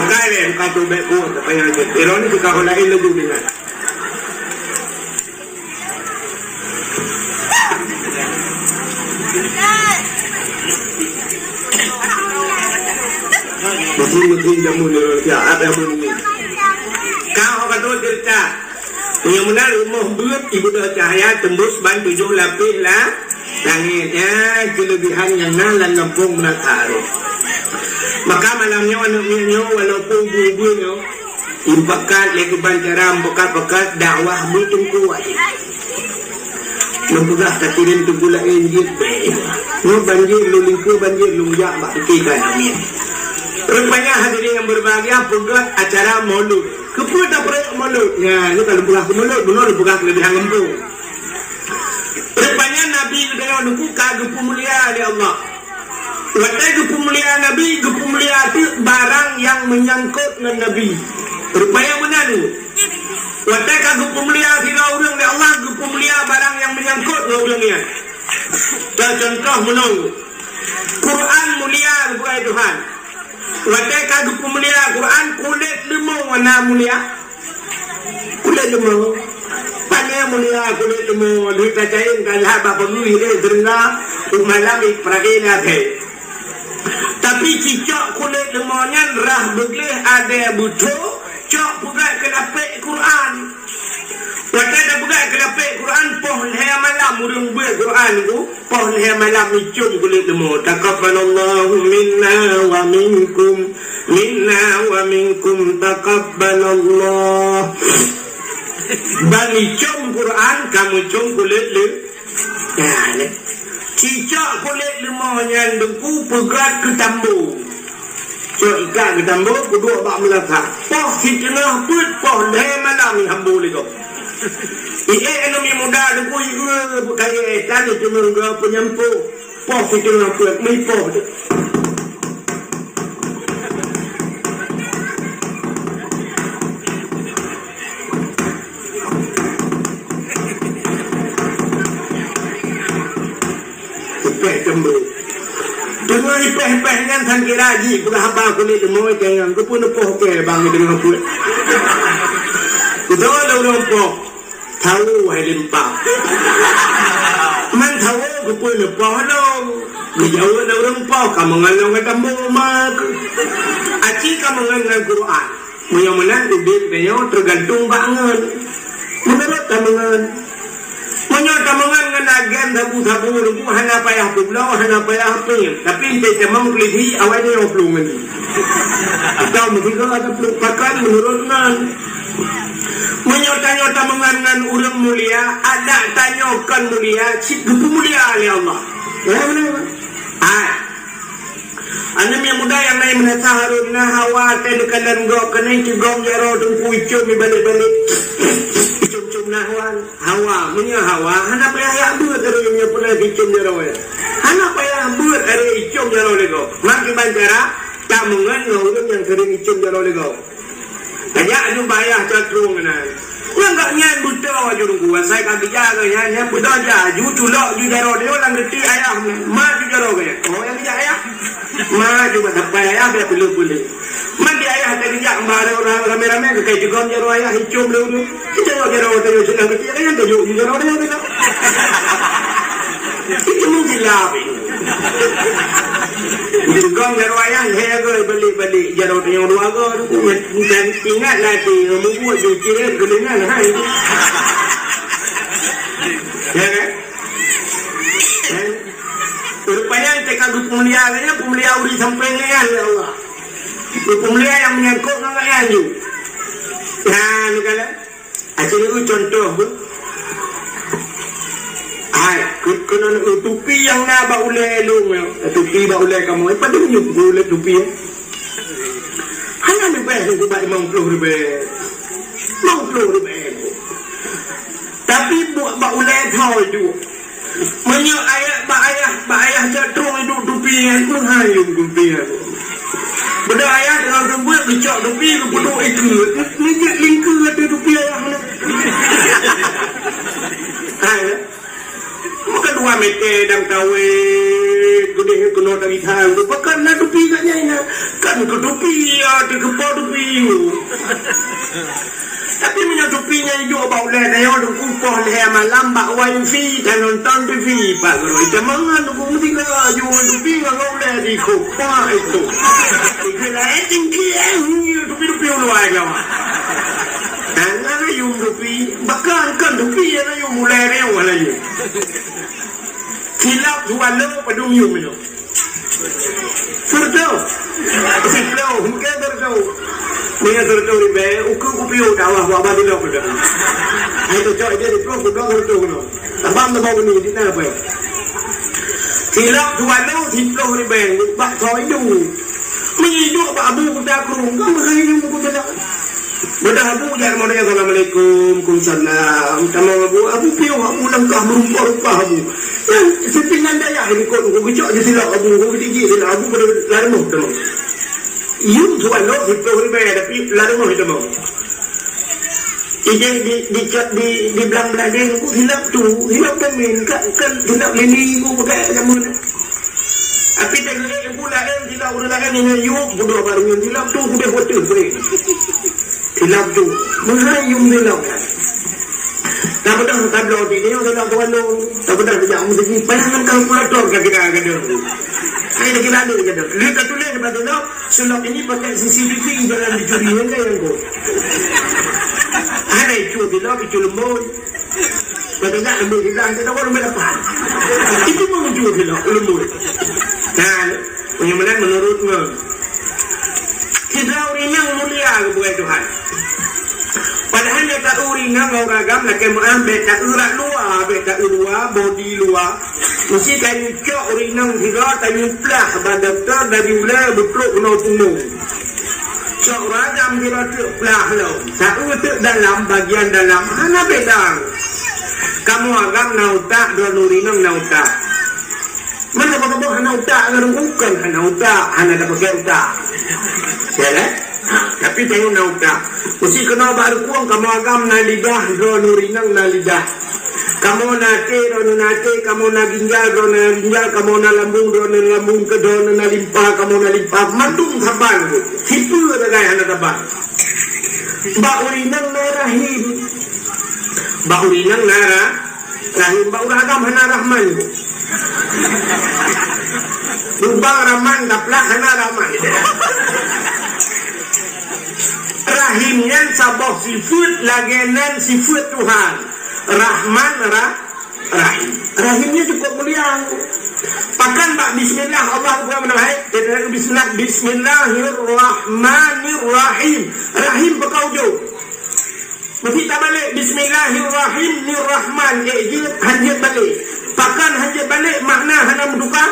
Pakai leh, bukan tu baik pun, tak payah je. Ironi tu kau lain lagi dengan. Mungkin-mungkin jamu ni, ya, ada jamu ni. Kau akan tu cerita. Nyang meunan rumoh beuet ibeudôh cahya teumbus ban tujoh lapéh la-, langét. Nyan keulebihan nyang na lam gampông Meunasah. Maka malam nyoe aneuk miet nyoe walaupun bu-bu nyoe, ipakat lé keuban cara meupakat-pakat dakwah beuteungku wajéb. Lôn peugah takirém teungku laén jeuet bèk. Nyoe ban jeuet lôn lingkue, ban jeuet lôn jak bak pike ka aneuk miet. Rupanya hadirin yang berbahagia, peugöt acara maulud. Keupeue tapeureuet maulud? Nyan, nyoe ka lôn peugah keu maulud, bunoe lôn peugah keulebihan gampông. Rupanya Nabi geutanyoe Teungku ka geupeumulia lé Allah. Watèe geupeumulia Nabi, geupeumulia teuk barang nyang meunyangkot ngon Nabi. Rupanya meunan. Watèe ka geupeumulia sidroe ureueng lé Allah, geupeumulia barang nyang meunyangkot ngon ureueng nyan. Contoh meunoe. Quran mulia, geupeugah Tuhan. Watèe ka geupeumulia Quran, kulét leumô na mulia. Kulét leumô. Pane mulia kulét leumô, lheueh tacayeueng ka lheueh bak pagui, eh, deurenga, u malam, eh, peuragee lagèe. Tapi cicok kulét leumô nyan rhah beugleh adèe beutho, cok peugöt keu lapék Quran. Watèe tapeugöt keu lapék Quran, poh lhèe malam ureueng beuet Quran tu, poh lhèe malam icôm kulét leumô. Taqabbalallahu minna wa minkum, minna wa minkum, taqabbalallah. Ban icôm Quran, ka meucôm kulét leu-, Nah, nyan. Cicok kulét leumô nyan Teungku peugöt keu tambo. Cok ikat keu tambo, peuduek bak meulasah. Poh siteungoh peuet, poh lhèe malam ihambo lé gob. Ié aneuk muda deungon ié beukayée tan itu nunggu penyampo. Poh situ ngampu, meupoh tu. Ipeh teumbeu. Teungoh ipeh-ipeh nyan sang kira jih peugah haba kulét leumoi keu nyan, keupeue neupoh keu bang deungoe peuet. Keudoe lôn ureueng poh. Thawo hai limpah. Man thawo keupeue neupoh lôn. Geujaweueb lé ureueng poh, kamoe ngon lôn ka tambong umat. Aci kamoe ngon, ngon Quran. Meunyoe meunan udeb tanyoe teugantung bak ngon. Meunurot kamoe ngon. Meunyoe kamoe ngon ngon agen sabu-sabu, leubu hana payah peubloe, hana payah peuet. Tapi enteuk tamong keulithi, awai nyoe plueng ngon jih. Atau meusigoe atau plueng pakan meunurot ngon. Meunyoe tanyoe tameungon ngon ureueng mulia, adak tanyoe kon mulia, cit geupeumulia lé Allah. Ya, beuna. Hai. Aneuk muda nyang laén meunasah hareuem na hawa teuh neukalon gob keunoe cugom jaroe teungku icom ibalek-balek. Icom-com na hawa. Hawa, meunyoe hawa, hana payah yak beuet ureueng nyang peureulèe icom jaroe. Hana payah beuet ureueng icom jaroe lé gob. Mak kiban cara, tameungon ngon ureueng nyang seuring icom jaroe lé gob. Tajak aju bak ayah cot trueng keunan. Nyan gobnyan beutôi aju teungku, asai ka geujak gobnyan, nyan beutôi jak aju culok aju jaroe tanyoe lam geuti ayah nyan. Ma aju jaroe gobnyan. Oh, nyang geujak ayah. Ma aju bak sapai ayah bèk peuleueh-peuleueh. Man di ayah ka geujak barô ramè-ramè keukai jigom jaroe ayah icom lé ureueng. Kita jaroe tanyoe cit lam geuti ayah, tajok aju jaroe tanyoe. Itu mungkin lah. Jigom jaroe ayah, lhèe goe balik-balik jaroe tanyoe dua goe. Bukan ingat lah, ti mubuet ju ciret geulingan, hai. Ya kan? Kan? Rupanya teuka geupeumulia, kan? Peumulia ureueng sampéng nyan, ya Allah. Geupeumulia nyang menyangkut ngon nyan ju. Nah, ni kan? Aci nyoe contoh beuh. Hai, keu-, keunoe tupi nyang na bak ulèe lôn nyoe. Tupi bak ulèe kamoe. Padum nyoe ulèe tupi, eh? Hana leubeh lé bak limong ploh ribèe. Limong ploh ribèe. Tapi buet bak ulèe thô ju. Meunyoe ayah, bak ayah, bak ayah cot trueng iduek tupi nyan, meuhai yum tupi nyan. Beudôh ayah deungon seumeubeuet geucok tupi geupeuduek ikeue. Neujeuet lingkeue ateueh tupi ayah nyan. Hai, meukeudua mete dang tawet, geudeh keunoe dari thang. Pakon na tupi gobnyan na? Kan keu tupi, ya, teukeupô tupi. Tapi meunyoe tupi nyan iduek bak ulèe tanyoe, teungku, poh lhèe malam bak wifi, tanonton TV, bak gurèe. Jameun teungku meusigoe aju ngon tupi ngon ulèe di kok. Poh itu. Itu laén tinggi, eh, tupi-tupi uluwa Jawa. Tanyoe yum tupi, bahkan kon tupi, ya, yum ulèe tanyoe lah yum. Silap dua lo padum yum itu. Seureutôh. Siploh, mungken seureutôh. Meunyoe seureutôh ribèe, ukeue kupiôh dakwah bak Abah Bilok dah. Hai tu cok dia siploh, kudoh seureutôh keunoe. Tabang tabang ni, di na apa? Silap dua lo, siploh ribèe, bak soe indu. Meunyoe iduek bak Abu Kuta Krueng, kan meuhai nyoe buku jalan. Beudôh Abu jak model, "Assalamualaikum." "Kumsalam." Tamong Abu, Abu piôh, Abu langkah meurumpah-rumpah Abu. Nyan, sipingan dayah di kot Teungku, geucok di silap Abu, Teungku, geucok di silap Abu, pada lari moh tamong. Yum tuan lôn, siploh ribèe, tapi lari moh tamong. Ijeh di, di, di, di blang beulagèe Teungku, silap tu, silap peumin, kan, kan silap lili Teungku pakai jameun. Tapi teuka Teungku laén, silap ureueng laén, nyan yum, bodoh baru nyan silap tu, udeh watèe, udeh. Silap tu. Meuhai yum silap. Tapeugah tabloe di nyoe keunan tuan lôn. Tapeugah sejak meuseujid. Payah ngon kalkulator ka kira gadôh. Hai, kira ada gadôh. Lheueh ka tuléh bak silap, silap ini pakai C C T V, jangan dicuri, ya, ya, ya. Ada icu silap, icu leumbôi. Bak teuka leumbôi silap, kita baru berapa? Itu pun icu silap, leumbôi. Nah, Meunyoe meunan meunurot ngon. Sidroe ureueng inong mulia geupeugah Tuhan. Padahai nyata ureueng inong ngon ureueng agam lakèe meu'ah bèk ta-eu rak luwa, bèk ta-eu luwa, bodi luwa. Meusti tanyoe cok ureueng inong sidroe tanyoe plah bak daftar dari ulèe beutrok keunoe punggung. Cok ureueng agam sidroe teuk plah lom. Ta-eu teuk dalam, bagian dalam, hana beda. Kamoe agam na utak, droeneuh ureueng inong na utak. Meunan saboh-saboh hana utak, ureueng bukon hana utak, hana tapakèk utak. Ya kan? Ha, tapi tanyoe na utak. Meusti keunoe bak rukong, kamoe agam na lidah, droeneuh ureueng inong na lidah. Kamoe na até, droeneuh na até, kamoe na ginjal, droeneuh na ginjal, kamoe na lambung, droeneuh na lambung, keu droeneuh na limpa, kamoe na limpa, mandum saban. Sipeue sagai hana saban. Bak ureueng inong na rahim. Bak ureueng inong na ra-, rahim, bak ureueng agam hana Rahman. Lubang Rahman, gaplak hana Rahman. Rahim nyan saboh sifeuet lagèe nan sifeuet Tuhan. Rahman, Ra-, Rahim. Rahim nyan cukup mulia. Bahkan bak bismillah Allah geupeugah meunan, hai, bismillah, bismillahirrahmanirrahim. Rahim beukaujông. Meusti tabalek, bismillahirrahim, nirrahman, ék jeuet, hanjeuet balek. Pakon hanjeuet balek, makna hana meutuka,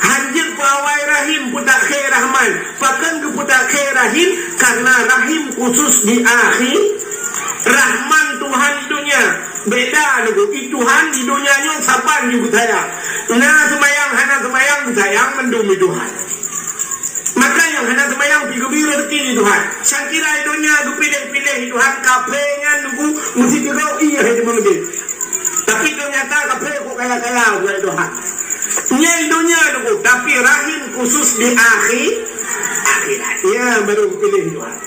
hanjeuet peuawai rahim, peutakhé rahman. Pakon geupeutakhe rahim? Karena rahim khusus di akhi-, Rahman Tuhan di dunia. Beda lagoe, i Tuhan di dunia nyoe saban jih geusayang. Na seumayang, hana seumayang, geusayang mandum i Tuhan. Maka nyang hana seumayang pih geubri rezeki di Tuhan. Sangkira i dunia geupiléh-piléh i Tuhan, kaphé nyan lagoe meusigoe ié hai di meungeudeh. Tapi ternyata kaphé kok kaya-kaya buat Tuhan. Nyan i dunia lagoe, tapi rahim khusus di akhi-, akhirat. Ya, baru geupiléh Tuhan.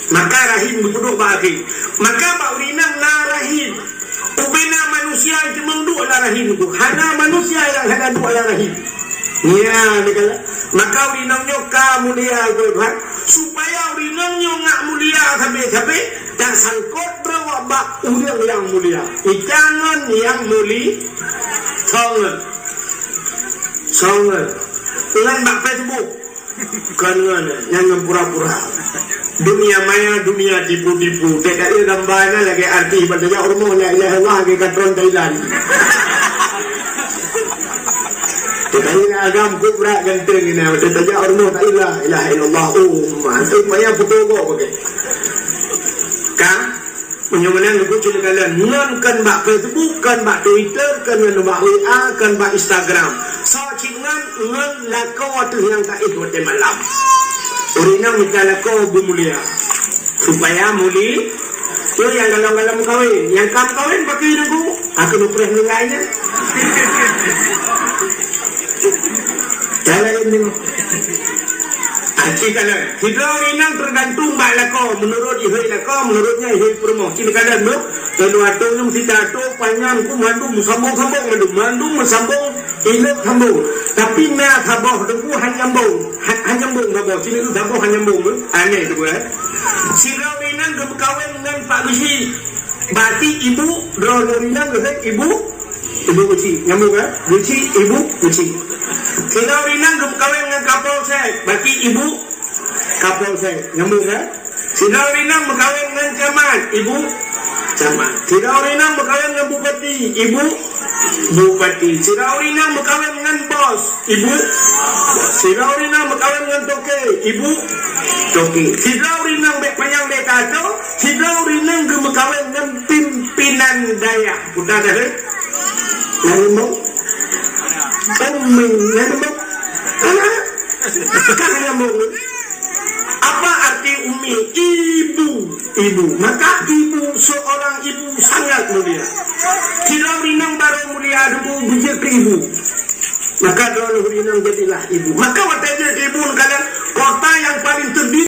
Maka rahim geuduek bak akhi. Maka bak ureueng inong na rahim. Ubena manusia cuma duek lam rahim tu. Hana manusia nyang hana duek lam rahim. Ya, dia kata. Maka ureueng inong nyoe ka mulia keu Tuhan. Supaya ureueng inong nyoe ngak mulia sabe-sabe, tasangkot droe bak ureueng nyang mulia. Ita ngon nyang muli-, songon. Songon. Ngon bak Facebook. Kon ngon, nyang ngon pura-pura. Dunia maya, dunia tipu-tipu. Teuka ié gamba na lagèe artis, ban tajak rumoh la ilaha illallah lagèe katron Thailand. Teuka ié agam kubra ganteng ina, ban tajak rumoh la ilaha illallah. Oh, mantap payah foto kok pakai. Kan? Meunyoe meunan leubu cit leukalon, ngon kon bak Facebook, kon bak Twitter, kon ngon bak W A, kon bak Instagram. Soe cit ngon, ngon lakoe teuh nyang taéh watèe malam. Ureueng inong mita lakoe beumulia. Supaya muli, tu nyang galom-galom meukawen. Nyang ka meukawen pakri nunggu, aku nupreh meuninggai nyan. Jalan ni. Aci kalon. Sidroe ureueng inong teugantung bak lakoe, meunurot ihôi lakoe, meunurot nyan ihôi peurumoh. Ci kalon tu, lalu atô nyoe meusti atô, panjang ku mandum meusambong-sambong mandum, mandum meusambong, ilot sambong. Tapi na saboh teungku han nyambong, han, han nyambong saboh. Ci saboh han nyambong tu. Aneh tu, eh. Sidroe ureueng inong geumeukawen ngon Pak Geuchik. Berarti ibu, droe ureueng inong geuhôi ibu, ibu Geuchik. Nyambong, eh? Geuchik, ibu, Geuchik. Sidroe ureueng inong geumeukawen ngon Kapolsek. Berarti ibu, Kapolsek. Nyambung, kan? Sidroe ureueng inong meukawen ngon camat, ibu camat. Sidroe ureueng inong meukawen ngon bupati, ibu bupati. Sidroe ureueng inong meukawen ngon bos, ibu bos. Sidroe ureueng inong meukawen ngon toke, ibu toke. Sidroe ureueng inong bèk panyang bèk tato, sidroe ureueng inong geumeukawen ngon pimpinan dayah. Peue dah, eh? Nyambung? Umi, nyambung? Hana? Kan nyambung. Apa arti umi? Ibu. Ibu. Maka ibu, seorang ibu sangat mulia. Sidroe ureueng inong barô mulia dulu, beujeuet keu ibu. Maka droeneuh ureueng inong jadilah ibu. Maka watèe jeuet keu ibu, kadang kota yang paling terdiri